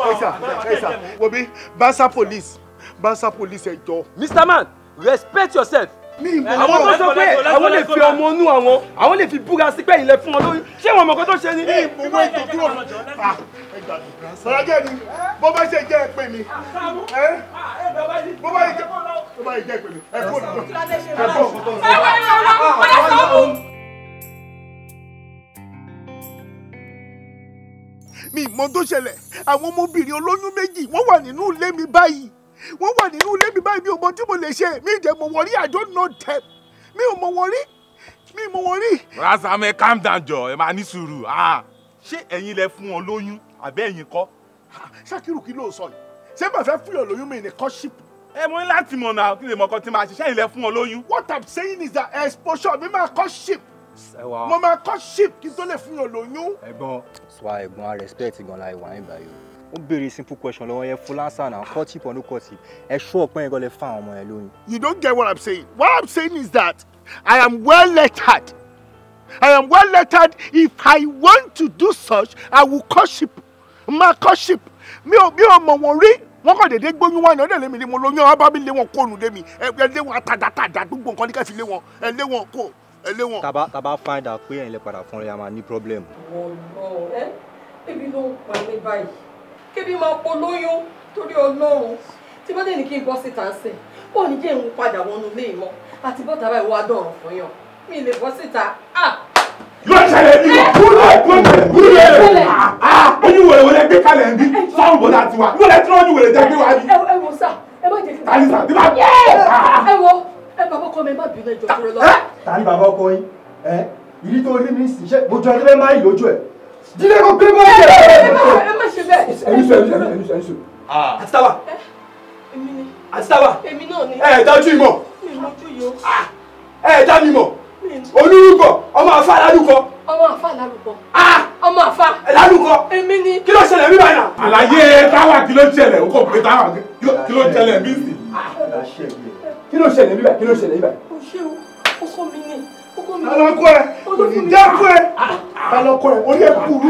ẹ sà, ẹ sà, wo bí Basa police, Basa police ẹ jọ̀ọ́.
Mr. Man, respect yourself. Àwọn tó sọ pé àwọn lè fi ọmọ inú àwọn, àwọn lè fi búra sí pé ìlẹ̀ fún wọn lóyún, ṣé wọn mọ̀ nǹkan tó ṣe ni?
Ní ìbòwò ètò dúró. Bàgẹ́ ni, bó bá ṣe jẹ́ ẹ pè mí. Bó bá ṣe jẹ́ ẹ pè mí. Ẹ kó lọ. Ẹ kó lọ. Mi mọ tó ṣẹlẹ̀, àwọn ọmọbìnrin olóyún méjì wọ́n wà nínú ilé mi báyìí, wọ́n wà nínú ilé mi báyìí, mi ò mọ tí mo lè ṣe, mi ì dẹ̀ mọ̀ wọ́n rí, I don't know them, mi ò mọ̀ wọ́n rí, mi ò mọ̀ wọ́n rí.
Rasa, calm down jọ, ẹ máa ní sùúrù.
Ṣé ẹ̀yin lẹ fún wọn lóyún àbẹ́ ẹ̀yin kọ́?
Ṣakiru kí ló sọ yìí? Ṣé màá fẹ́ fún yàn lóyún mi ní kọ́ṣípù?
Ẹ mo ní láti mọ̀ náà kí lè mọ̀ ọkọ tí màá ṣe. Ṣé ẹ̀yin lẹ fún wọn lóyún?
What I'm saying is that exposure mi máa kọ́ṣípù. Mo máa kọ́ṣípù kí n tó lè fún yàn lóyún.
Ẹ̀gbọ́n sọ ẹ̀gbọ́n a respect gan la ìwà yín báyìí o. Ó béèrè simple question lọ́wọ́ yẹn full answer náà, courtship or no courtship. Ẹ ṣú ọ̀pẹ́ yẹn gan lè fún àwọn ọmọ yẹn lóyún.
You don't get what I'm saying. What I'm saying is that I am well lettered. I am well lettered. If I want to do such, I will courtship. Ma courtship. Mi ò mọ̀ wọ́n rí. Wọ́n kàn déédéé gbóyún wá ní ọ̀dẹ̀ lèmi ni mo lóyún ọba mi lé wọn kóònù lé mi. Ẹ lé wọn àtàdàtàdà gbogbo nǹkan ní ká fi lé wọn. Ẹ lé wọn kó. Ẹ lé wọn.
Tàbá find out pé ẹ̀yin lè padà fún ẹ, a máa ní problem.
Wọ́n lọ ẹ́ ebi ló ń pa mí báyìí. Kébí máa polóyún torí Ọlọ́run. Tí bá dé ní kí n bọ́ síta ń sìn, bọ́ọ̀ ní jẹ́ ìhun padà wọnú ilé ìmọ̀ àti bọ́tà báyìí wá dọ̀rùn fún yàn. Mi lè bọ́ síta.
Yóò ṣẹlẹ̀ ní kúrò oyún wèrè wọlé gbé kalẹ̀ ń bí sọ́run bọ́dá tiwa wọlé tí wọ́n ní wèrè jẹ́ gbé wá bí.
Ẹ wo sá, ẹ má jẹ́ kí n.
Tani sá, bí bá.
Ẹ wo, ẹ bàbá ọkọ mi ẹ má bínú ẹjọ́ tó lọ.
Ta ni bàbá ọkọ yín? Ẹ ìdí tó rí mi sì ṣe mo jọ ẹni fẹ́ máa ń lójú ẹ̀. Jíde kò gbé bọ́ ẹ̀.
Ẹ má ṣe bẹ́ẹ̀.
Ẹni sùn ẹni sùn ẹni sùn ẹni sùn. Àti táwa.
Èmi ni.
Àti táwa.
Èmi náà ni.
Ẹ dájú ìmọ̀.
Mi mọ́jú yìí o.
Ẹ dá mi mọ̀. Olúrúkọ ọmọ àfa lálùkọ.
Ọmọ àfa lálùkọ. Ọmọ àfa.
Lálùkọ.
Èmi ni.
Kí ló ṣẹlẹ̀ bí báyìí náà?
Àlàyé táwa kí ló ṣẹlẹ̀ o kò pé táwa kí ló ṣẹlẹ̀ bí sì.
Kí ló ṣẹlẹ̀ bí báyìí? Kí ló ṣẹlẹ̀ bí báyìí?
O ṣé o, ọkọ mi ni. Ọkọ mi ni.
Alọ́kọ ẹ̀ kò ní dákọ ẹ̀. Alọ́kọ ẹ̀ orí ẹ̀ kúrú.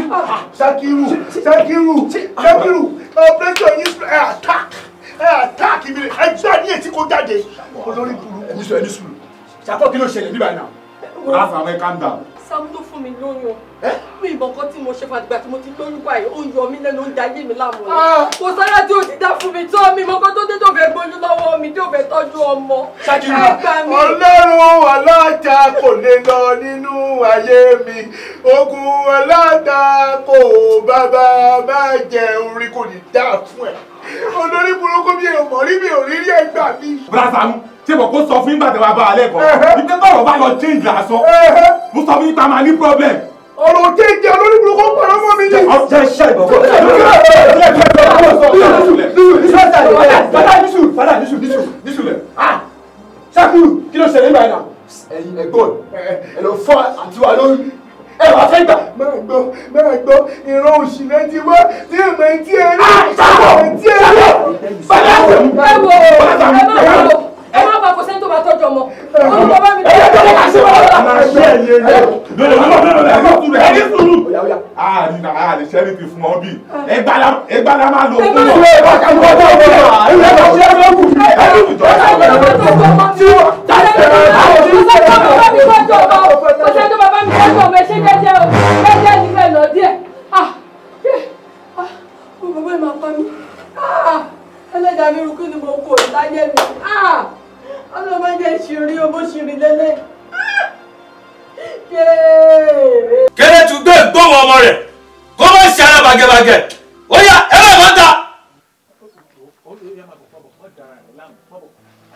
Ṣakiru Ṣakiru Ṣakiru operation yìí ẹ̀ attack ẹ̀ attack mi ẹ̀ gbá ní etí kó jáde. Olórí burú.
Ẹni sùn ẹni sùn. Ṣàkọ́ kí ló ṣẹlẹ̀ bí báyìí náà?
Láti àwọn ẹ̀ calm down.
Sàámú ló fún mi lóyún. Mi ìmọ̀ nǹkan tí mo ṣe fàdìgbà tí mo ti lóyún báyìí, ó ń yọ mí lẹ́nu, ó ń da ayé mi láàmú ni. Kò sára tí o ti dá fún mi tó mi mọ̀ nǹkan tó dé tó fẹ́ gbóyún lọ́wọ́ mi, tó fẹ́ tọ́jú ọmọ. Ẹ gbà mí.
Ọlọ́run aláta kò lè lọ nínú ayé mi. Ogun aláta kò bàbá má jẹ orí kò ní dá fún ẹ. Olórí burúkú mi ò mọ̀ rí mi ò rí rí ẹ gbà mí.
Bùrọ̀dá Sàámú, ṣé bọ̀ kó sọ fún yín bàtẹ́ wa bá wa lẹ́kọ̀ọ́? Ìpè tọ̀rọ̀ bá lọ change lásán. Mo sọ fún yín pa máa ní problem.
Ọ̀rọ̀ change olórí burúkú pọ̀rọ̀ mọ́ mi ní.
Jẹ́ ṣe ìbọ̀kọ̀. Ṣakiru kí ló ṣẹlẹ̀ nígbà yẹn náà? Ẹ̀yin ẹ̀gbọ́n ẹ lọ fọ́ àti wa lórí. Ẹ wàá fẹ́ gbà.
Máa gbọ́ máa gbọ́ ìran òṣìlẹ̀ ti wá tí èèmọ̀ etí ẹ rí. Etí ẹ rí.
Ẹ wo ẹ má wo ẹ má bá kò sẹ́ni tó bá tọ́jú ọmọ. Olùkọ́ bá mi tọ́jú
ọmọ. Ẹni sùúrù. Àní sẹ́ni ti fún ọ bí. Ẹgbàá la máa lò fún ọ.
Ẹlẹ́dàá mi rú kí ni mo kò láyé mi. Ọlọ́mọ jẹ́ ìṣirí o bó ṣirí lélẹ̀.
Kéré tún gbé gbóhùn ọmọ rẹ̀ kó má ṣe ara bàgẹ̀bàgẹ̀ ó yá ẹ bá wọn ta.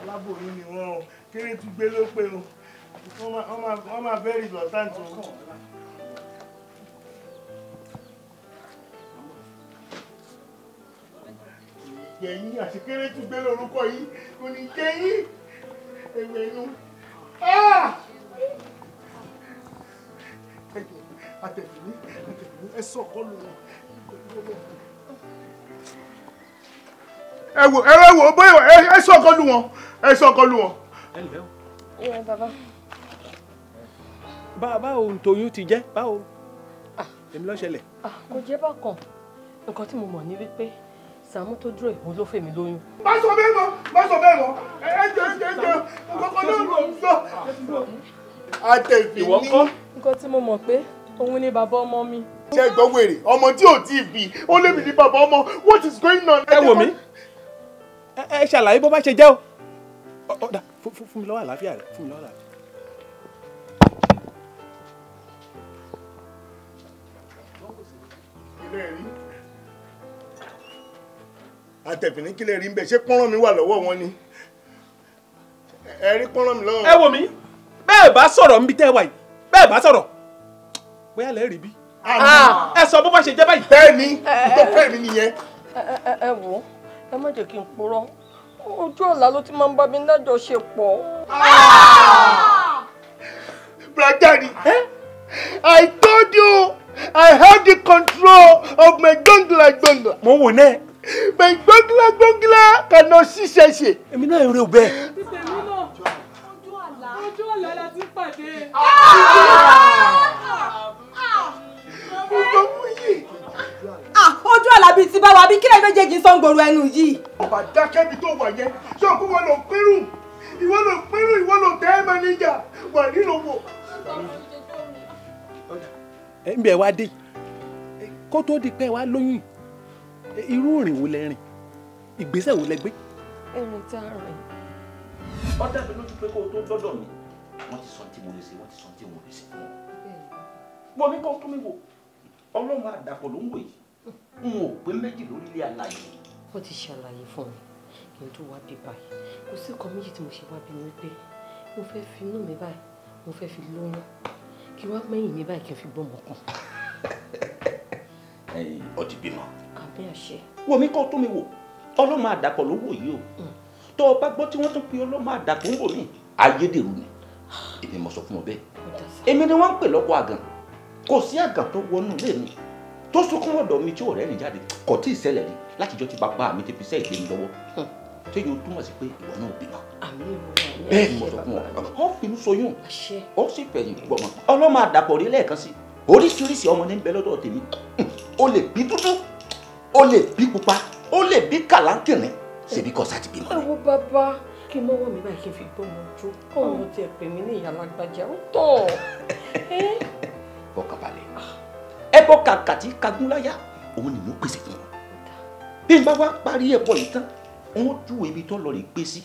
Alábòrí ni wọ́n o, kéré tún gbé ló pé o, wọ́n máa fẹ́ rí lọ́tàǹtì o. Jẹ̀yìn àti kéré tún gbé lórúkọ yìí kò ní jẹ̀yìn ewé inú. Àtẹ̀fìní àtẹ̀fìní ẹ sọ ọkọ lò wọn. Ẹ wò ẹ wò bóyá ẹ sọ ọkọ lù wọn ẹ sọ ọkọ lù wọn.
Ẹ ǹlẹ́ o.
Ẹ bàbá.
Báwo n toyún ti jẹ́ báwo èmi ló ṣẹlẹ̀.
Kò jẹ́ bákan, nǹkan tí mo mọ̀ ní wípé Sàámú tó dúró ìhun ló fèmí lóyún.
Má sọ bẹ́ẹ̀ mọ́, má sọ bẹ́ẹ̀ mọ́, ẹ jẹ́ ẹ jẹ́ nǹkan náà ló ń sọ. Àtẹ̀fìní.
Nǹkan tí mo mọ̀ pé òun ni bàbá ọmọ mi.
Ṣé ẹ gbọ́ wèrè ọmọ tí ò tí ì bí ó lé mi ní bàbá ọmọ, what is going on?
Ẹ wò mí, ẹ ṣàlàyé bó bá ṣe jẹ́ o. Ọ̀dà fún mi lọ́wọ́ àlàáfíà rẹ̀, fún mi lọ́wọ́ àlàáfíà.
Àtẹ̀fìní kí lè rí ń bẹ̀, ṣé pọ́nrán mi wà lọ́wọ́ wọn ni? Ẹ rí pọ́nrán mi lọ́wọ́.
Ẹ wò mí, bẹ́ẹ̀ bá sọ̀rọ̀ níbi tẹ́ ẹ wà yìí, bẹ́ẹ̀ bá sọ̀rọ̀ bóyá lẹ́ rí bí. Ẹ sọ bó bá ṣe jẹ́ báyìí.
Bẹ́ẹ̀ni, tó fẹ́ mi nìyẹn.
Ẹ wò, ẹ má jẹ́ kí n purọ́. Ojú ọ̀la ló ti máa ń bá mi lájọṣepọ̀.
Brother, I told you I had the control of my gbọ́ngìlà gbọ́ngìlà.
Mo wò náà.
My gbọ́ngìlà gbọ́ngìlà cannot see ṣẹ̀ṣẹ̀.
Èmi náà rí o bẹ́ẹ̀.
Tèmi náà, ojú àlá la ti pàdé.
Ojú àlá bíi ti bá wa bí kílẹ̀ méjèèjì sọ ń gbòòrò ẹnu yìí.
Ọba dákẹ́bi tó wà yẹn, sọ fún wọn lọ pẹ́rù, ìwọ lọ pẹ́rù, ìwọ lọ tẹ́ ẹ mẹ́nẹ́jà, wà nínú wò.
Ẹ ń bẹ̀ wá dé kó tó di pé wá lóyún, irú ìrìn wo lẹ rìn, ìgbésẹ̀ wo lẹ gbé?
Ìrìn tá a rìn.
Ó dá mi lójú pé kó o tó dọ́dọ̀ mi, wọ́n ti sọ tí mo lè ṣe, wọ́n ti sọ tí mo lè ṣe fún ọ. Wọ́n mi kọ́ tó mi wò, Ọlọ́run àdàpọ̀ ló ń wò yìí, n ò pé méjì lórílẹ̀ àlàyé.
Wọ́n ti ṣàlàyé fún mi kí n tó wá bí báyìí. Kò sí nǹkan méjì tí mo ṣe wá bí mi wípé mo fẹ́ fi inú mi báyìí, mo fẹ́ fi lóyún, kí wá mẹ́yìn mi báyìí kí n fi gbọ́mọ kan.
Ẹ̀yin ó ti bímọ.
Àmì àṣẹ.
Wọ́n mi kọ́ tó mi wò, Ọlọ́run àdàpọ̀ ló wò yìí o. Tó o bá gbọ́ tí wọ́n tún pe Ọlọ́run àdàpọ̀ ń wò mí, ayédèrú ni. Èmi mo sọ fún ọ bẹ́ẹ̀. Èmi ni wọ́n ń pè lọ́kọ àgàn. Kò sí àgàn tó wọnú ilé mi tó sunkún ọ̀dọ̀ mi tí ò rẹ́rìn jáde, kò tí ì ṣẹlẹ̀ rí látijọ́ tí bàbá mi ti fi sẹ́ ìgbé mi lọ́wọ́. Téyìn ó túmọ̀ sí pé ìwọ náà bímọ. Bẹ́ẹ̀ ni mo sọ fún ọ, ọ finú soyún, ó sì fẹ̀yìn gbọmọ. Ọlọ́mọ àdàpọ̀ rí lẹ́ẹ̀kan sí. Oríṣiríṣi ọmọ ní ń bẹ lọ́dọ̀ tèmi. O lè bí dúdú, o lè bí pupa, o lè bí kàlánkìrín, ṣèbí kọ́ sá ti bímọ.
Ẹ wo bàbá, kí n mọ́wọ́ mi báyìí kí n fi gbọ́mọ jó, kọ́ọ̀run tiẹ̀ pè mí ní ìyá alágbájá, ó tọ̀.
Fọkàn balẹ̀. Ẹbọ kàkà tí kagúnláyà, òun ni mo pèsè fún ọ. Bí n bá wá parí ẹbọ yìí tán, wọn ju ibi tó lọ rè gbé sí.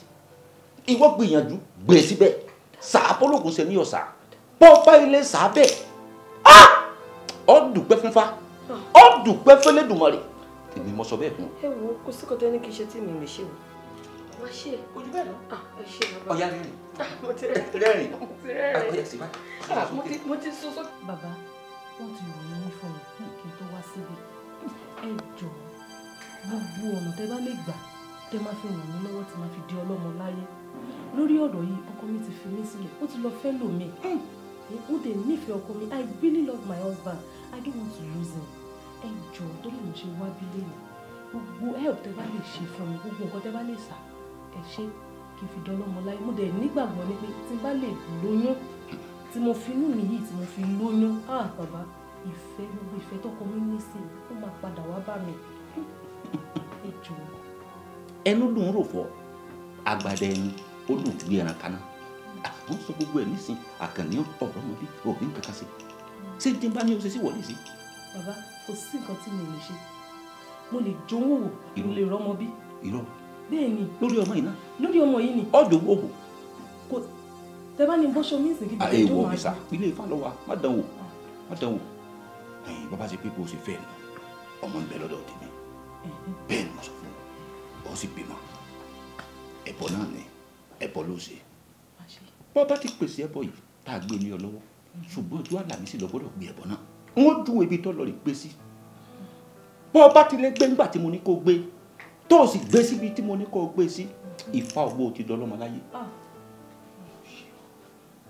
Ìwọ gbìyànjú gbé síbẹ̀. Sàápọ̀lọ́gùn ṣe ní ọ̀sà. Bọ́ bá ilé sàá bẹ́ẹ̀. Ọ dùpẹ́ fúnfá, ọ dùpẹ́ fẹ́lẹ́dùmarè. Èmi mo sọ bẹ́ẹ̀ fún ọ.
Ẹ wo, kò sí kọ́tẹ́ ní kí n ṣe tí mi lè ṣe o. Má ṣe.
Ojú bẹ́ẹ̀ lọ.
Ẹ ṣe bàbá.
Ọ̀ya rẹ́rìn.
Mo ti rẹ́rìn.
Rẹ́rìn.
Mo ti rẹ́rìn.
Ọ̀ya sì báyìí.
Mo ti sún sókè. Bàbá, wọ́n ti ròyìn yín fún mi kí n tó wá síbí. Ẹ jọ̀ọ́, gbogbo ọ̀nà tẹ́ bá lè gbà tẹ́ máa fi ràn mí lọ́wọ́ tí máa fi di ọlọ́mọ láyé. Lórí ọ̀rọ̀ yìí, ọkọ mi ti fi mí sílẹ̀, ó ti lọ fẹ́ lòmíì. Ó dẹ̀ nífẹ̀ẹ́ ọkọ mi. I really love my husband. I don't want to lose him. Ẹ jọ̀ọ́, torí mo ṣe wá bí lẹ́yìn. Gbogbo help tẹ́ bá lè ṣe fún mi, gbogbo nǹkan tẹ́ bá lè sà, ẹ ṣé kí n fi dọ́lọ́mọ láyé. Mo dẹ̀ nígbàgbọ́ ni pé tí n bá lè lóyún, tí mo fi inú mi yìí tí mo fi lóyún, ah bàbá, ìfẹ́ gbogbo ìfẹ́ tọkọ mi ní sí i, ó máa padà wá bá mi. Ẹ jọ̀ọ́.
Ẹnu dùn rò fọ, àgbàdo ẹni ó dùn ju ẹran kaná. Àwọn sọ gbogbo ẹ nísìn, àkànní ọ̀rọ̀ mọ bí òbí ń kankan sí. Ṣé tí n bá ní o ṣe sí wọlé sí?
Bàbá, kò sí nǹkan tí mi lè ṣe. Mo lè jowó wò, mo lè rọ́mọ bí.
Irọ́.
Bẹ́ẹ̀ ni.
Lórí ọmọ yìí náà.
Lórí ọmọ yìí ni.
Ọ̀dọ̀ owó wò.
Kò tẹ bá ní bọ́ṣọ mí ìsìn kí bàbá
Èèwọ̀
ìjọ máa
mi sá, ilé Ifá lọ wa, má dán wò, má dán wò. Ẹ̀yin bàbá ṣe pé bó ṣe fẹ́ nù, ọmọ ń bẹ lọ́dọ̀ tèmi. Bẹ́ẹ̀ ni mo sọ fún ọ, ọ sì bímọ. Ẹbọ náà ni, ẹbọ ló ṣe. Bọ́ bá ti pèsè ẹbọ yìí, tá a gbé ní ọ lọ́wọ́, ṣùgbọ́n ojú Àlàmísì lọ gbọ́dọ̀ gbé ẹbọ náà. Wọ́n dún ibi tó lọ rè gbé sí. Bọ́ bá ti lè gbé ńgbà tí mo ní kó gbé, tó o sì gbé síbi tí mo ní kó gbé sí, Ifá owó ti dọlọ́mọ láyé.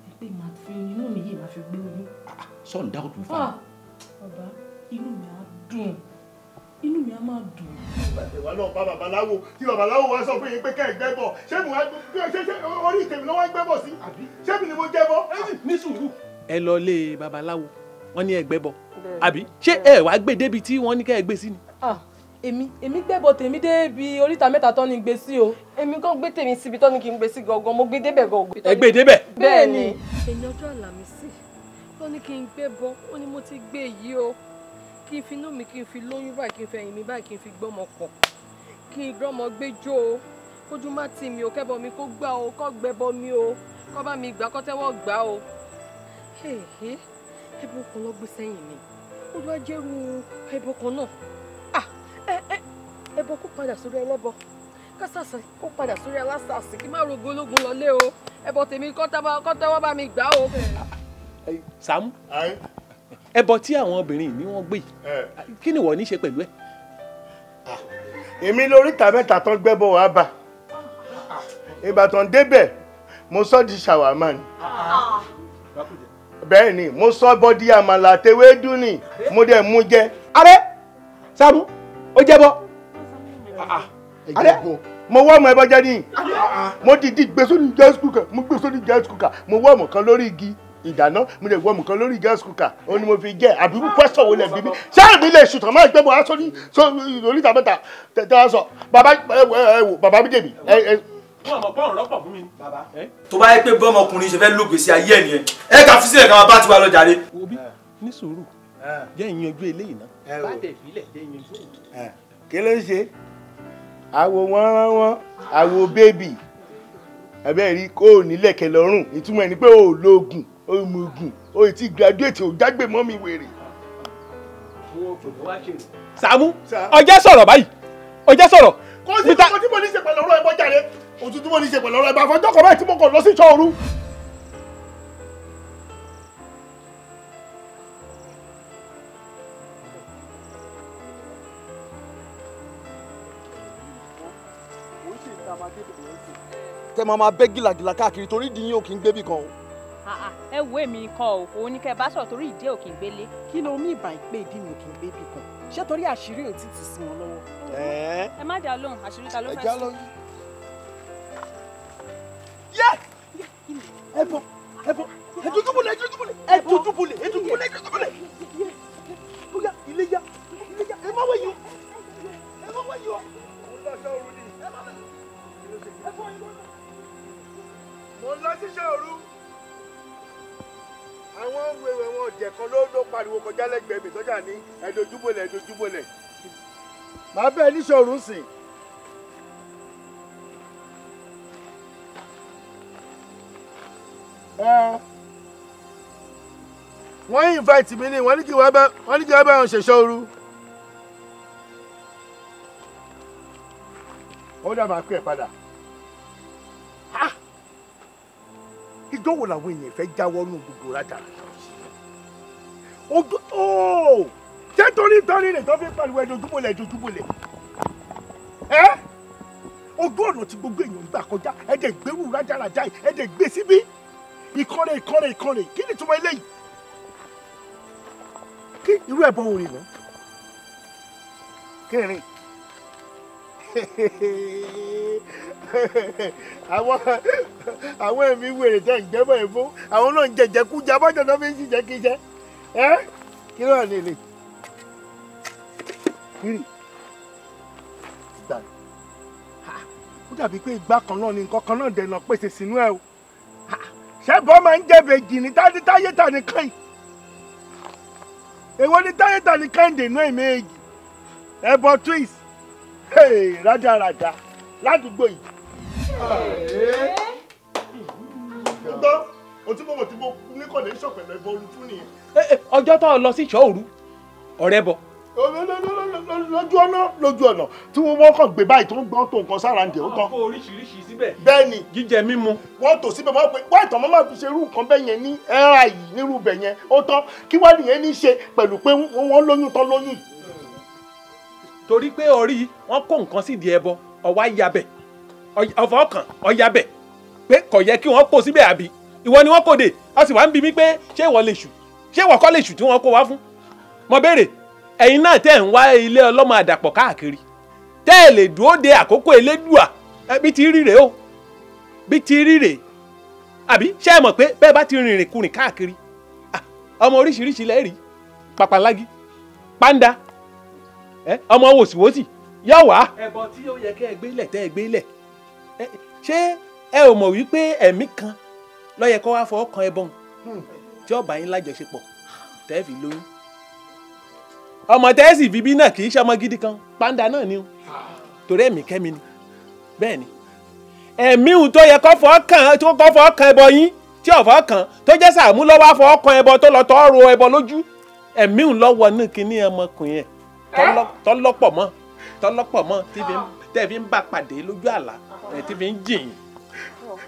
Ẹ pé màá fi inú mi yìí máa fi gbé oyún.
Sọ̀ǹda ò tún fa.
Bàbá, inú mi á dùn. Inú mi á máa dùn.
Ìwà náà bá babaláwo tí babaláwo wá sọ fún yín pé kẹ́ ẹ̀ gbẹ́bọ̀, ṣé mo wá ṣe orí ìtẹ̀mí lọ́wọ́ gbẹ́bọ̀ sí? Ṣé mi ni mo jẹ́bọ̀?
Ní sùúrù. Ẹ lọ lé babaláwo, wọ́n ní ẹ gbẹ́bọ̀, àbí ṣé ẹ wàá gbé débi tí wọ́n ní kẹ́ ẹ gbé sí ni?
Èmi gbẹ́bọ̀ tèmi débi oríta mẹ́ta tán ni gbé sí o.
Èmi kàn gbé tèmi síbi tán ni kí n gbé sí gangan, mo gbé débẹ̀ gangan.
Ẹ gbé débẹ̀.
Bẹ́ẹ̀ ni. Èmi ọjọ́ Àlàmísì tó ní kí n gbé bọ, ó ní mo ti gbé yìí o. Kí n fi inú mi kí n fi lóyún báyìí, kí n fi ẹ̀yìn mi báyìí, kí n fi gbọ́mọ pọ̀, kí n gbọ́mọ gbé jó o. Kójú má tì mí o, kẹ́bọ mi kó gbà o, kó gbẹ́bọ mi o, kó bá mi gbà, kó tẹ́wọ́ gbà o. Ẹbọ kan ló gbé sẹ́yìn mi, ó wá jẹ́rú ẹbọ kan náà. Ẹbọ kó padà sórí ẹlẹ́bọ, kásásá kó padà sórí alásàsì, kí má rogo ológun lọlé o. Ẹbọ tèmi kó tẹ́wọ́ bá mi gbà o.
Sàámú, Ẹbọ tí àwọn obìnrin ní wọ́n gbé yìí, kí ni wọ́n ní ṣe pẹ̀lú ẹ̀?
Èmi lóríta mẹ́ta tán gbẹ́bọ̀ wá bá. Ìbátan débẹ̀, mo sọ di ṣàwámà ni. Bẹ́ẹ̀ ni, mo sọ bọ́dí àmàlà àtewédú ni, mo dẹ̀ mú jẹ.
Arẹ Sàámú, ó jẹ́bọ.
Arẹ mo wọ́ ọmọ ẹbọ jẹ ní. Mo dìdí gbé sórí gas cooker, mo gbé sórí gas cooker, mo wọ́ ọmọ kan lórí igi ìdáná, mo lè wọ́ ọmọ kan lórí gas cooker, ó ní mo fi jẹ. Àbí pẹ́sọ̀ wo lẹ̀ bí mi? Ṣé èmi lè ṣùtàn máa gbé bọ̀ wá sórí oríta mẹ́ta tẹ́ wá sọ? Bàbá ẹ wò, bàbá Bídèmí.
Wọ́n mọ̀ pọ́n rọ́pọ̀ fún mi.
Tó bá yẹ pé bọ́mọkùnrin ṣe fẹ́ lògbèsè ayé ẹ̀ nìyẹn, ẹ kà fi sílẹ̀ ká máa bá tiwa lọ jàre.
Wo bí ní sùúrù jẹ́ ìyanjú eléyìí náà. Bá dẹ̀ fílẹ̀ jẹ́ ìyanjú òun.
Kí ló ń ṣe? Àwo wọn rán wọn, àwo bébì. Ẹ̀bẹ̀ rí kó o nílẹ̀kẹ̀ lọ́rùn, ìtumọ̀ ẹ̀ ni pé o ò lo oògùn, o ò mu oògùn, o ì tí graduate, o jágbe mọ́ mi wèrè.
Sàámú, ọjẹ́ sọ̀rọ̀ báyìí, ọjẹ́ sọ̀rọ̀.
Kò sí kò tí mo ní ṣe pẹ̀lú ọ̀rọ̀ ẹbọ jàre, òtún tí mo ní ṣe pẹ̀lú ọ̀rọ̀ ẹbọ àfọjọ́ kan báyìí tí mo kàn lọ sí ìṣọ́ òru.
Tẹ máa máa bẹ́ gìlàgìlà káàkiri torí ìdí yín ò kí ń gbébì kan o.
Ẹ wo èmi kan o, òun ni kẹ́ ẹ bá sọ̀rọ̀ torí ìdí ò kí ń gbélé.
Kí ló mí ìbà ìpè ìdí mi ò kí ń gbébì kan? Ṣé torí àṣírí ò títì sí wọn lọ́wọ́?
Ẹ má dá lóhùn, àṣírí ta ló fẹ́ sọ.
Yẹ! Ẹ bọ, ẹ bọ, ẹ dojúbolẹ̀, ẹ dojúbolẹ̀, ẹ dojúbolẹ̀, ẹ dojúbolẹ̀, ẹ dojúbolẹ̀. Bóyá ilé yá, ilé yá, ẹ má wẹ̀ yìí o, ẹ má wẹ̀ yìí o.
Mo lọ síṣẹ́ òru. Àwọn wèrè wọn ọ̀jẹ̀ kan ló pariwo kọjá lẹ́gbẹ̀ẹ́ mi sọ́jà ní ẹ̀dójúbọ̀lẹ̀ ẹ̀dójúbọ̀lẹ̀. Màá bẹ́ẹ̀ níṣẹ́ òru sìn. Wọ́n invite mi ní wọ́n ní kí wọ́n bá wọn ṣèṣọ́ òru. Ó dà máa pè é padà. Ìjọ wo làwọn èèyàn fẹ́ jáwọ́ nù gbogbo rádaràdà ojú ooo ṣé torí torí rẹ̀ tó fi pariwo ẹ̀dójúbọ̀lẹ̀ ẹ̀dójúbọ̀lẹ̀ ẹ́ ojú ọ̀nà tí gbogbo èèyàn ń gbà kọjá ẹ̀dẹ̀ gbérù rádaràdà yìí ẹ̀dẹ̀ gbé síbí ìkànnì ìkànnì ìkànnì kí ni ìtumọ̀ eléyìí kí irú ẹ̀bọ wo rè ná kí ni àwọn ẹ̀mí wèrè tẹ̀ ń gbẹ́bọ̀ ẹ̀ fún àwọn náà ń jẹjẹ kú jẹ abájọ náà fi ń ṣiṣẹ́ kí iṣẹ́ ẹ́ kí ló wà ní ilé kiri gbà ó dàbí pé ìgbà kan náà ni nǹkan kan náà dẹ̀nà pèsè sínú ẹ o ṣẹ́bọ̀ máa ń jẹ́bẹ̀jì ní táyé tà ní kàn èwo ní táyé tà ní kàn dènà èméjì ẹbọ twins rádaràda ládùúgbò yìí. Gbọ́ o tí mo mọ̀ tí mo ní connection pẹ̀lú ẹbọ olú fún nìyẹn.
Ọjọ́ tó lọ sí ìṣọ́ òru ọ̀rẹ́ bọ̀.
Lójú ọ̀nà lójú ọ̀nà tí wọ́n kàn gbé báyìí tó ń gbọ́n tó nǹkan sára ń dè ó tán.
Wọ́n kó oríṣiríṣi síbẹ̀.
Bẹ́ẹ̀ni.
Jíjẹ mímu.
Wọ́n tò síbẹ̀ wọ́n pé wọ́n ìtàn máa fi ṣe irú nǹkan bẹ́ẹ̀ yẹn ní ẹ̀rà yìí nírú bẹ̀ yẹn ó tán kí wá nìyẹn ní í ṣe pẹ̀lú pé wọ́n lóyún tán lóyún.
Torí pé orí wọn kó nǹkan sídìí ẹbọ ọwọ́ ayabẹ̀ ọfọ ọkàn ọyabẹ̀ pé kò yẹ kí wọ́n kó síbẹ̀ àbí ìwọ ni wọ́n kò dé ọ sì wá ń bi mí pé ṣé ìwọ lè ṣù ṣé ìwọ kọ́ lè ṣù tí wọ́n kó wá fún. Mo béèrè ẹ̀yin náà tẹ́ ń wá ilé ọlọ́mọ àdàpọ̀ káàkiri tẹ́ ẹ̀ lè dúró de àkókò elédùà bí ti rí rèé o bí ti rí rèé àbí ṣé ẹ mọ̀ pé bẹ́ẹ̀ bá ti rìnrìn kurìn káàkiri ọmọ oríṣiríṣi lẹ́rìí pàpàlágí pàǹdà ọmọ wòsíwòsì yóò wá. Ẹbọ tí ó yẹ kẹ́ ẹ gbélẹ̀ tẹ́ ẹ gbélẹ̀ ṣé ẹ ò mọ̀ wípé ẹ̀mí kan ló yẹ kó wá fọwọ́ kan ẹbọ tí ó bá yín lájọṣepọ̀ tẹ́ ẹ fi lóyún ọmọ tẹ́ ẹ sì fi bí náà kì í ṣe ọmọ gidi kan pàǹdà náà ni o torí ẹ̀mí kẹ́mi ni bẹ́ẹ̀ ni ẹ̀mí tó yẹ kó fọwọ́ kan tó kó fọwọ́ kan ẹbọ yín tí ò fọwọ́ kan tó jẹ́ Sàámú ló wá fọwọ́ kan ẹbọ tó lọ tọ́ ro ẹbọ lójú ẹ̀mí lọ́wọ́ ní kinní ọmọkùnrin yẹn tọ́lọ́pọ̀ mọ́ tọ́lọ́pọ̀ mọ́ tẹ́ fi ń bá pàdé lójú àlá tí fi ń jìn.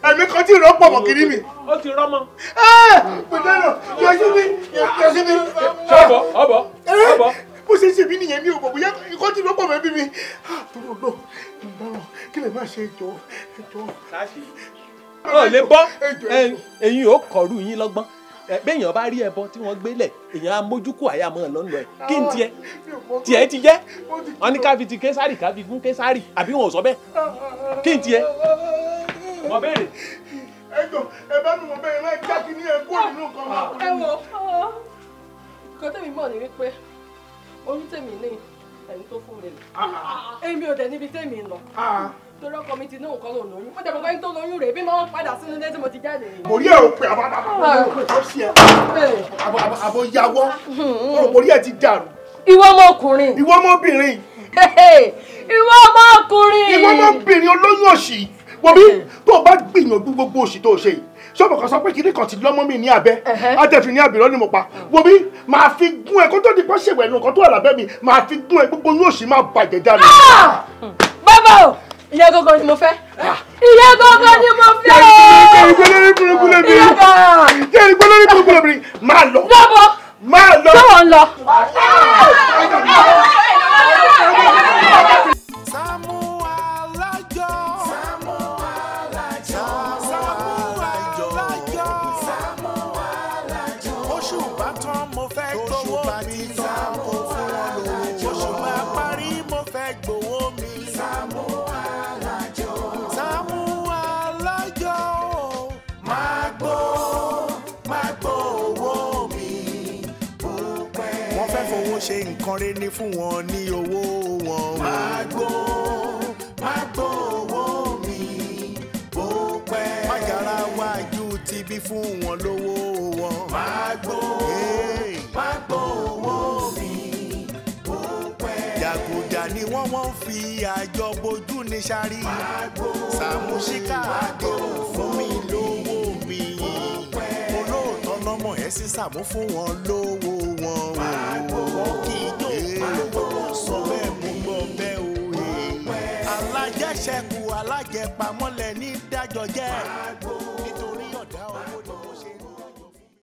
Ẹ̀mí kan tí ìrọ́pọ̀ mọ̀ kiri mi.
Ó ti rọ́mọ.
Mo dáná, yọjú mi, yọjú mi.
Ṣọ́bọ̀, ọ̀bọ̀, ọ̀bọ̀.
Bó ṣe ṣe mí nìyẹn, mi ò mọ̀ bóyá nǹkan tí ìrọ́pọ̀ mọ̀ bí mi. Torí ọ̀dọ́, ìdáná, kí lè má ṣe ẹjọ́, ẹjọ́.
Ó lè bọ́, ẹ̀yin ò kọ̀rú yín lọ́gbọ́n. Béèyàn bá rí ẹbọ tí wọ́n gbélẹ̀, èèyàn á mójúkú àyà mọ́ lọ́nà ẹ̀. Kí n tiẹ̀? Tiẹ̀ ti jẹ́. Wọ́n ní ká fi ti Késárì ká fi fún Késárì, àbí wọn ò sọ bẹ́ẹ̀? Kí n tiẹ̀? Mo béèrè.
Ẹ jọ, ẹ bá mi mọ̀ bẹ́ẹ̀ máa já kí ní ẹ kúrò nínú nǹkan máa.
Ẹ wo, nǹkan tèmi mọ̀ ni wípé oyún tèmi ní ẹni tó fún mi lè. Èmi ò dẹ̀ níbi tèmi ń lọ. Torí ọkọ mi ti ní nǹkan lòun lóyún. Mo dẹ̀ mọ̀ pé ẹni tó lóyún rèé bí máa ń padà sínú ilé tí mo ti jáde.
Mo rí ẹ ò pé àbọ̀ yàwọ́, mo rí ẹ ti dàrú.
Ìwọ ọmọkùnrin.
Ìwọ ọmọbìnrin.
Ìwọ ọmọkùnrin.
Ìwọ ọmọbìnrin olóyún òṣì. Wọ́n bí tó o bá gbìyànjú gbogbo òṣì tó o ṣe yìí, sọ́mọ̀ kan sọ pé kìnìún kan ti lọ́mọ́ mi ní abẹ́, adẹ́fin ní abìrọ́ ni mo pa. Wọ́n bí máa fi gún ẹ kó tó di pọ́ ṣèwẹ̀ nù nǹkan tó wà lábẹ́ mi, máa fi gún ẹ gbogbo yóò sì máa bàjẹ́ dànù.
Bàbá o, ìyá gangan ni mo fẹ́. Ìyá gangan ni mo fẹ́.
Jẹ́ ìgbẹ́ lórí burúkú lóbìnrin, máa lọ.
Lọ́bọ̀.
Máa lọ.
Ṣé wọ́n ń lọ?
Sàámú Alájọ. Sàámú Alájọ. Sàámú Alájọ. Sàámú Alájọ. Oṣù bá tán mo fẹ́ gbowó mi. Sàámú Alájọ. Oṣù bá parí mo fẹ́ gbowó mi. Sàámú Alájọ. Sàámú Alájọ. Máa gbó, máa gbó owó mi. Wọ́n fẹ́ fowó ṣe nǹkan rere ní fún wọn ní owó wọn. Máa gbó, máa gbó owó mi. Bó pẹ́. Májàra wájú ti bí fún wọn lówó wọn. Máa gbó, máa gbó owó mi. Bó pẹ́. Jàgùjà ni wọ́n fi àjọ bojú ní sáré. Sàámú Ṣíkà àdé fún mi lówó mi. Olóòótọ́ lọ́mọ ẹ̀ sí Sàámú fún wọn lówó wọn. Wọ́n kì í jó lówó sọ bẹ́ẹ̀ mú gbọ́ bẹ́ẹ̀ o. Alájẹṣẹ́kù alájẹpamọ́lẹ̀ ní dájọ́ jẹ́. Nítorí